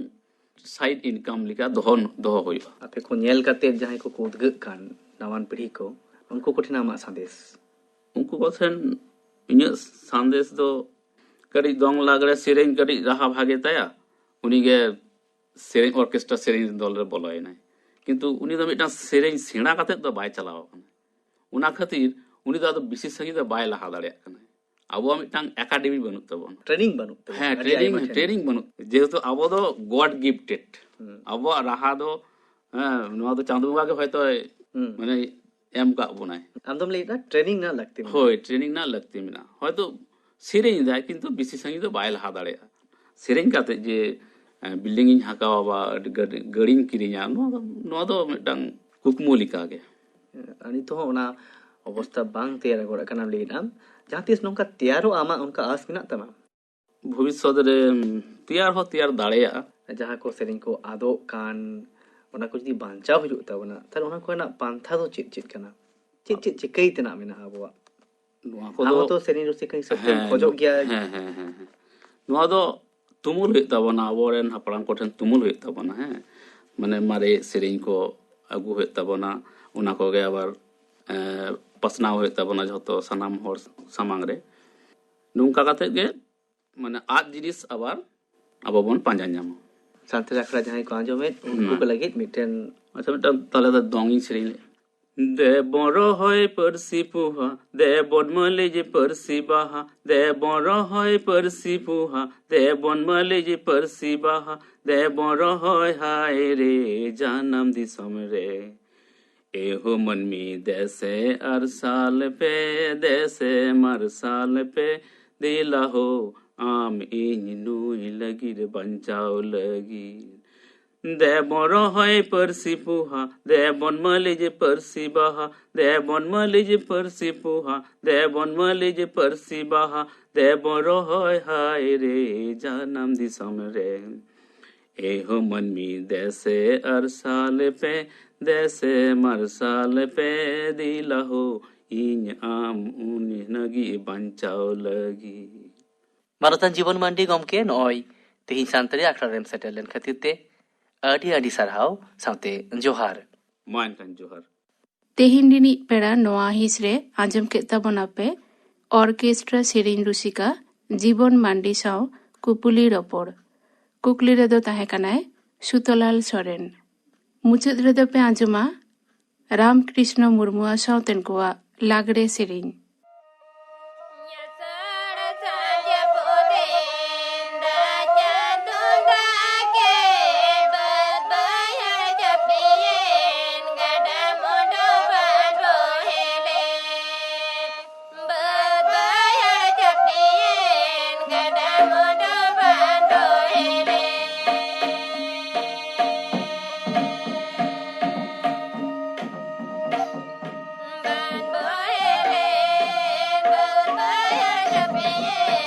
ᱥᱟᱭᱤᱰ ᱤᱱᱠᱟᱢ ᱞᱮᱠᱟ ᱫᱚᱦᱚ, ᱫᱚᱦᱚ ᱦᱩᱭᱩᱜᱼᱟ᱾ ᱟᱯᱮ ᱠᱚ ᱧᱮᱞ ᱠᱟᱛᱮ ᱡᱟᱦᱟᱸᱭ ᱠᱚᱠᱚ ᱩᱫᱽᱜᱟᱹᱜ ᱠᱟᱱ ᱱᱟᱣᱟᱱ ᱯᱤᱲᱦᱤ ᱠᱚ, ᱩᱱᱠᱩ ᱠᱚᱴᱷᱮᱱ ᱟᱢᱟᱜ ᱥᱟᱸᱫᱮᱥ? ᱩᱱᱠᱩ ᱠᱚᱴᱷᱮᱱ ᱤᱧᱟᱹᱜ ᱥᱟᱸᱫᱮᱥ ᱫᱚ, ᱠᱟᱹᱴᱤᱡ ᱫᱚᱝ ᱞᱟᱜᱽᱲᱮ ᱥᱮᱨᱮᱧ ᱠᱟᱹᱴᱤᱡ ᱨᱟᱦᱟ ᱵᱷᱟᱜᱮ ᱛᱟᱭᱟ, ᱩᱱᱤᱜᱮ ᱥᱮᱨᱮᱧ ᱚᱨᱠᱮᱥᱴᱨᱟ ᱥᱮᱨᱮᱧ ᱫᱚᱞ ᱨᱮ ᱵᱚᱞᱚᱭᱮᱱᱟᱭ, ᱠᱤᱱᱛᱩ ᱩᱱᱤ ᱫᱚ ᱢᱤᱫᱴᱟᱝ ᱥᱮᱨᱮᱧ ᱥᱮᱬᱟ ᱠᱟᱛᱮᱫ ᱫᱚ ᱵᱟᱭ ᱪᱟᱞᱟᱣ ᱟᱠᱟᱱᱟ᱾ ᱚᱱᱟ ᱠᱷᱟᱹᱛᱤᱨ ᱩᱱᱤ ᱫᱚ ᱟᱫᱚ ᱵᱮᱥᱤ ᱥᱟᱺᱜᱤᱧ ᱫᱚ ᱵᱟᱭ ᱞᱟᱦᱟ ᱫᱟᱲᱮᱭᱟᱜ ᱠᱟᱱᱟ᱾ ᱟᱵᱚᱣᱟᱜ ᱢᱤᱫᱴᱟᱝ ᱮᱠᱟᱰᱮᱢᱤ ᱵᱟᱹᱱᱩᱜ ᱛᱟᱵᱚᱱ᱾ ᱴᱨᱮᱱᱤᱝ ᱵᱟᱹᱱᱩᱜ ᱛᱟᱵᱚᱱᱟ᱾ ᱦᱮᱸ, ᱟᱹᱰᱤ ᱴᱨᱮᱱᱤᱝ ᱟᱭᱢᱟ ᱴᱷᱮᱱ᱾ ᱴᱨᱮᱱᱤᱝ ᱵᱟᱹᱱᱩᱜ, ᱡᱮᱦᱮᱛᱩ ᱟᱵᱚ ᱫᱚ God gifted᱾ ᱦᱩᱸ᱾ ᱟᱵᱚᱣᱟᱜ ᱨᱟᱦᱟ ᱫᱚ, ᱦᱮᱸ, ᱱᱚᱣᱟ ᱫᱚ ᱪᱟᱸᱫᱳ ᱵᱚᱸᱜᱟ ᱜᱮ ᱦᱚᱭᱛᱳ ᱦᱩᱸ᱾ ᱢᱟᱱᱮ ᱮᱢ ᱠᱟᱜ ᱵᱚᱱᱟᱭ᱾ ᱟᱢ ᱫᱚᱢ ᱞᱟᱹᱭᱮᱫᱟ ᱴᱨᱮᱱᱤᱝ ᱨᱮᱱᱟᱜ ᱞᱟᱹᱠᱛᱤ ᱢᱮᱱᱟᱜᱼᱟ᱾ ᱦᱳᱭ, ᱴᱨᱮᱱᱤᱝ ᱨᱮᱱᱟᱜ ᱞᱟᱹᱠᱛᱤ ᱢᱮᱱᱟᱜᱼᱟ᱾ ᱦᱚᱭᱛᱳ ᱥᱮᱨᱮᱧ ᱮᱫᱟᱭ, ᱠᱤᱱᱛᱩ ᱵᱮᱥᱤ ᱥᱟᱺᱜᱤᱧ ᱫᱚ ᱵᱟᱭ ᱞᱟᱦᱟ ᱫᱟᱲᱮᱭᱟᱜᱼᱟ᱾ ᱥᱮᱨᱮᱧ ᱠᱟᱛᱮ ᱡᱮ ᱵᱤᱞᱰᱤᱝ ᱤᱧ ᱦᱟᱸᱠᱟᱣᱟ ᱵᱟ ᱟᱹᱰᱤ ᱜᱟᱹᱰᱤ, ᱜᱟᱹᱰᱤᱧ ᱠᱤᱨᱤᱧᱟ, ᱱᱚᱣᱟ ᱫᱚ, ᱱᱚᱣᱟ ᱫᱚ ᱢᱤᱫᱴᱟᱝ ᱠᱩᱠᱢᱩ ᱞᱮᱠᱟᱜᱮ᱾ ᱟᱨ ᱱᱤᱛᱚᱜ ᱦᱚᱸ ᱚᱱᱟ ᱚᱵᱚᱥᱛᱟ ᱵᱟᱝ ᱛᱮᱭᱟᱨ ᱜᱚᱫ ᱟᱠᱟᱱᱟ ᱞᱟᱹᱭᱮᱫ ᱟᱢ, ᱡᱟᱦᱟᱸ ᱛᱤᱥ ᱱᱚᱝᱠᱟ ᱛᱮᱭᱟᱨᱚᱜᱼᱟ, ᱟᱢᱟᱜ ᱚᱱᱠᱟ ᱟᱥ ᱢᱮᱱᱟᱜ ᱛᱟᱢᱟ? ᱵᱷᱚᱵᱤᱥᱥᱚᱛ ᱨᱮ ᱛᱮᱭᱟᱨ ᱦᱚᱸ ᱛᱮᱭᱟᱨ ᱫᱟᱲᱮᱭᱟᱜᱼᱟ᱾ ᱡᱟᱦᱟᱸ ᱠᱚ ᱥᱮᱨᱮᱧ ᱠᱚ ᱟᱫᱚᱜ ᱠᱟᱱ, ᱚᱱᱟ ᱠᱚ ᱡᱩᱫᱤ ᱵᱟᱧᱪᱟᱣ ᱦᱩᱭᱩᱜ ᱛᱟᱵᱚᱱᱟ, ᱛᱟᱦᱞᱮ ᱚᱱᱟ ᱠᱚᱨᱮᱱᱟᱜ ᱯᱟᱱᱛᱷᱟ ᱫᱚ ᱪᱮᱫ ᱪᱮᱫ ᱠᱟᱱᱟ? ᱪᱮᱫ ᱪᱮᱫ ᱪᱤᱠᱟᱹᱭ ᱛᱮᱱᱟᱜ ᱢᱮᱱᱟᱜᱼᱟ ᱟᱵᱚᱣᱟᱜ? ᱱᱚᱣᱟ ᱟᱢ ᱠᱚᱫᱚ ᱦᱚᱸᱛᱚ ᱥᱮᱨᱮᱧ ᱨᱩᱥᱤᱠᱟ ᱦᱤᱥᱟᱹᱵ ᱛᱮᱢ ᱦᱮᱸ, ᱠᱷᱚᱡᱚᱜ ᱜᱮᱭᱟ᱾ ᱦᱮᱸ, ᱦᱮᱸ, ᱦᱮᱸ, ᱦᱮᱸ᱾ ᱱᱚᱣᱟ ᱫᱚ ᱛᱩᱢᱩᱞ ᱦᱩᱭᱩᱜ ᱛᱟᱵᱚᱱᱟ, ᱟᱵᱚᱨᱮᱱ ᱦᱟᱯᱲᱟᱢ ᱠᱚᱴᱷᱮᱱ ᱛᱩᱢᱩᱞ ᱦᱩᱭᱩᱜ ᱛᱟᱵᱚᱱᱟ, ᱦᱮᱸ᱾ ᱢᱟᱱᱮ ᱢᱟᱨᱮ ᱥᱮᱨᱮᱧ ᱠᱚ ᱟᱹᱜᱩ ᱦᱩᱭᱩᱜ ᱛᱟᱵᱚᱱᱟ, ᱚᱱᱟ ᱠᱚᱜᱮ ᱟᱵᱟᱨ, ᱮᱸ, ᱯᱟᱥᱱᱟᱣ ᱦᱩᱭᱩᱜ ᱛᱟᱵᱚᱱᱟ ᱡᱷᱚᱛᱚ ᱥᱟᱱᱟᱢ ᱦᱚᱲ ᱥᱟᱢᱟᱝ ᱨᱮ᱾ ᱱᱚᱝᱠᱟ ᱠᱟᱛᱮ ᱜᱮ ᱢᱟᱱᱮ ᱟᱫ ᱡᱤᱱᱤᱥ ᱟᱵᱟᱨ ᱟᱵᱚ ᱵᱚᱱ ᱯᱟᱸᱡᱟ ᱧᱟᱢᱟ᱾ ᱥᱟᱱᱛᱟᱲᱤ ᱟᱠᱷᱲᱟ ᱡᱟᱦᱟᱸᱭ ᱠᱚ ᱟᱸᱡᱚᱢᱮᱫ, ᱩᱱᱠᱩ ᱦᱩᱸ᱾ ᱠᱚ ᱞᱟᱹᱜᱤᱫ ᱢᱤᱫᱴᱮᱱ ᱟᱪᱪᱷᱟ, ᱢᱤᱫᱴᱟᱝ ᱛᱟᱦᱞᱮ ᱫᱚ ᱫᱚᱝ ᱤᱧ ᱥᱮᱨᱮᱧ ᱞᱮᱫ᱾ ᱫᱮᱵᱚᱱ ᱨᱚᱦᱚᱭ ᱯᱟᱹᱨᱥᱤ ᱯᱚᱦᱟ, ᱫᱮᱵᱚᱱ ᱢᱟᱹᱞᱤᱡ ᱯᱟᱹᱨᱥᱤ ᱵᱟᱦᱟ, ᱫᱮᱵᱚᱱ ᱨᱚᱦᱚᱭ ᱯᱟᱹᱨᱥᱤ ᱯᱚᱦᱟ, ᱫᱮᱵᱚᱱ ᱢᱟᱹᱞᱤᱡ ᱯᱟᱹᱨᱥᱤ ᱵᱟᱦᱟ, ᱫᱮᱵᱚᱱ ᱨᱚᱦᱚᱭ ᱦᱟᱭ ᱨᱮ ᱡᱟᱱᱟᱢ ᱫᱤᱥᱚᱢ ᱨᱮ᱾ ᱮᱦᱳ ᱢᱟᱹᱱᱢᱤ ᱫᱮᱥᱮ ᱟᱨᱥᱟᱞ ᱯᱮ, ᱫᱮᱥᱮ ᱢᱟᱨᱥᱟᱞ ᱯᱮ, ᱫᱮᱞᱟ ᱦᱳ ᱟᱢ ᱤᱧ ᱱᱩᱭ ᱞᱟᱹᱜᱤᱫ ᱵᱟᱧᱪᱟᱣ ᱞᱟᱹᱜᱤᱫ᱾ ᱫᱮᱵᱚᱱ ᱨᱚᱦᱚᱭ ᱯᱟᱹᱨᱥᱤ ᱯᱚᱦᱟ, ᱫᱮᱵᱚᱱ ᱢᱟᱹᱞᱤᱡ ᱯᱟᱹᱨᱥᱤ ᱵᱟᱦᱟ, ᱫᱮᱵᱚᱱ ᱢᱟᱹᱞᱤᱡ ᱯᱟᱹᱨᱥᱤ ᱯᱚᱦᱟ, ᱫᱮᱵᱚᱱ ᱢᱟᱹᱞᱤᱡ ᱯᱟᱹᱨᱥᱤ ᱵᱟᱦᱟ, ᱫᱮᱵᱚᱱ ᱨᱚᱦᱚᱭ ᱦᱟᱭ ᱨᱮ ᱡᱟᱱᱟᱢ ᱫᱤᱥᱚᱢ ᱨᱮ᱾ ᱮᱦᱳ ᱢᱟᱹᱱᱢᱤ ᱫᱮᱥᱮ ᱟᱨᱥᱟᱞ ᱯᱮ, ᱫᱮᱥᱮ ᱢᱟᱨᱥᱟᱞ ᱯᱮ, ᱫᱮᱞᱟ ᱦᱳ ᱤᱧ ᱟᱢ ᱩᱱᱤ ᱞᱟᱹᱜᱤᱫ ᱵᱟᱧᱪᱟᱣ ᱞᱟᱹᱜᱤᱫ᱾ ᱢᱟᱱᱚᱛᱟᱱ ᱡᱤᱵᱚᱱ ᱢᱟᱱᱰᱤ ᱜᱚᱢᱠᱮ, ᱱᱚᱜᱼᱚᱭ ᱛᱮᱦᱮᱧ ᱥᱟᱱᱛᱟᱲᱤ ᱟᱠᱷᱲᱟ ᱨᱮᱢ ᱥᱮᱴᱮᱨ ᱞᱮᱱ ᱠᱷᱟᱹᱛᱤᱨ ᱛᱮ ᱟᱹᱰᱤ ᱟᱹᱰᱤ ᱥᱟᱨᱦᱟᱣ ᱥᱟᱶᱛᱮ ᱡᱚᱦᱟᱨ᱾ ᱢᱟ ᱮᱱᱠᱷᱟᱱ ᱡᱚᱦᱟᱨ᱾ ᱛᱮᱦᱮᱧ ᱨᱤᱱᱤᱡ ᱯᱮᱲᱟ ᱱᱚᱣᱟ ᱦᱤᱸᱥ ᱨᱮ ᱟᱸᱡᱚᱢ ᱠᱮᱫ ᱛᱟᱵᱚᱱᱟᱯᱮ ᱚᱨᱠᱮᱥᱴᱨᱟ ᱥᱮᱨᱮᱧ ᱨᱩᱥᱤᱠᱟ ᱡᱤᱵᱚᱱ ᱢᱟᱱᱰᱤ ᱥᱟᱶ ᱠᱩᱯᱩᱞᱤ ᱨᱚᱯᱚᱲ᱾ ᱠᱩᱠᱞᱤ ᱨᱮᱫᱚ ᱛᱟᱦᱮᱸ ᱠᱟᱱᱟᱭ ᱥᱩᱛᱚᱞᱟᱞ ᱥᱚᱨᱮᱱ᱾ ᱢᱩᱪᱟᱹᱫ ᱨᱮᱫᱚ ᱯᱮ ᱟᱸᱡᱚᱢᱟ ᱨᱟᱢᱠᱨᱤᱥᱱᱚ ᱢᱩᱨᱢᱩ ᱟᱨ ᱥᱟᱶᱛᱮᱱ ᱠᱚᱣᱟᱜ ᱞᱟᱜᱽᱲᱮ ᱥᱮᱨᱮᱧ᱾ ᱡᱟᱹᱯᱩᱫᱮᱱ ᱫᱟᱜ ᱪᱟᱸᱫᱚ ᱫᱟᱜ ᱠᱮᱫ, ᱵᱟᱹᱫᱽ ᱵᱟᱹᱭᱦᱟᱹᱲ ᱪᱟᱯᱮᱭᱮᱱ, ᱜᱟᱰᱟ ᱢᱩᱰᱩ ᱵᱟᱱ ᱵᱚᱦᱮᱞᱮᱱ᱾ ᱵᱟᱹᱫᱽ ᱵᱟᱹᱭᱦᱟᱹᱲ ᱪᱟᱯᱮᱭᱮᱱ, ᱜᱟᱰᱟ ᱢᱩᱰᱩ ᱵᱟᱱ ᱵᱚᱦᱮᱞᱮᱱ᱾ ᱵᱟᱱ ᱵᱚᱦᱮᱞᱮᱱ, ᱵᱟᱹᱫᱽ ᱵᱟᱹᱭᱦᱟᱹᱲ ᱪᱟᱯᱮᱭᱮᱱ᱾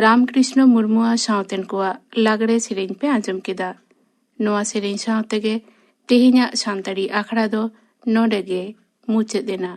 ᱨᱟᱢᱠᱨᱤᱥᱱᱚ ᱢᱩᱨᱢᱩᱣᱟᱜ ᱥᱟᱶᱛᱮᱱ ᱠᱚᱣᱟᱜ ᱞᱟᱜᱽᱲᱮ ᱥᱮᱨᱮᱧ ᱯᱮ ᱟᱸᱡᱚᱢ ᱠᱮᱫᱟ᱾ ᱱᱚᱣᱟ ᱥᱮᱨᱮᱧ ᱥᱟᱶ ᱛᱮᱜᱮ ᱛᱮᱦᱮᱧᱟᱜ ᱥᱟᱱᱛᱟᱲᱤ ᱟᱠᱷᱲᱟ ᱫᱚ ᱱᱚᱰᱮ ᱜᱮ ᱢᱩᱪᱟᱹᱫ ᱮᱱᱟ᱾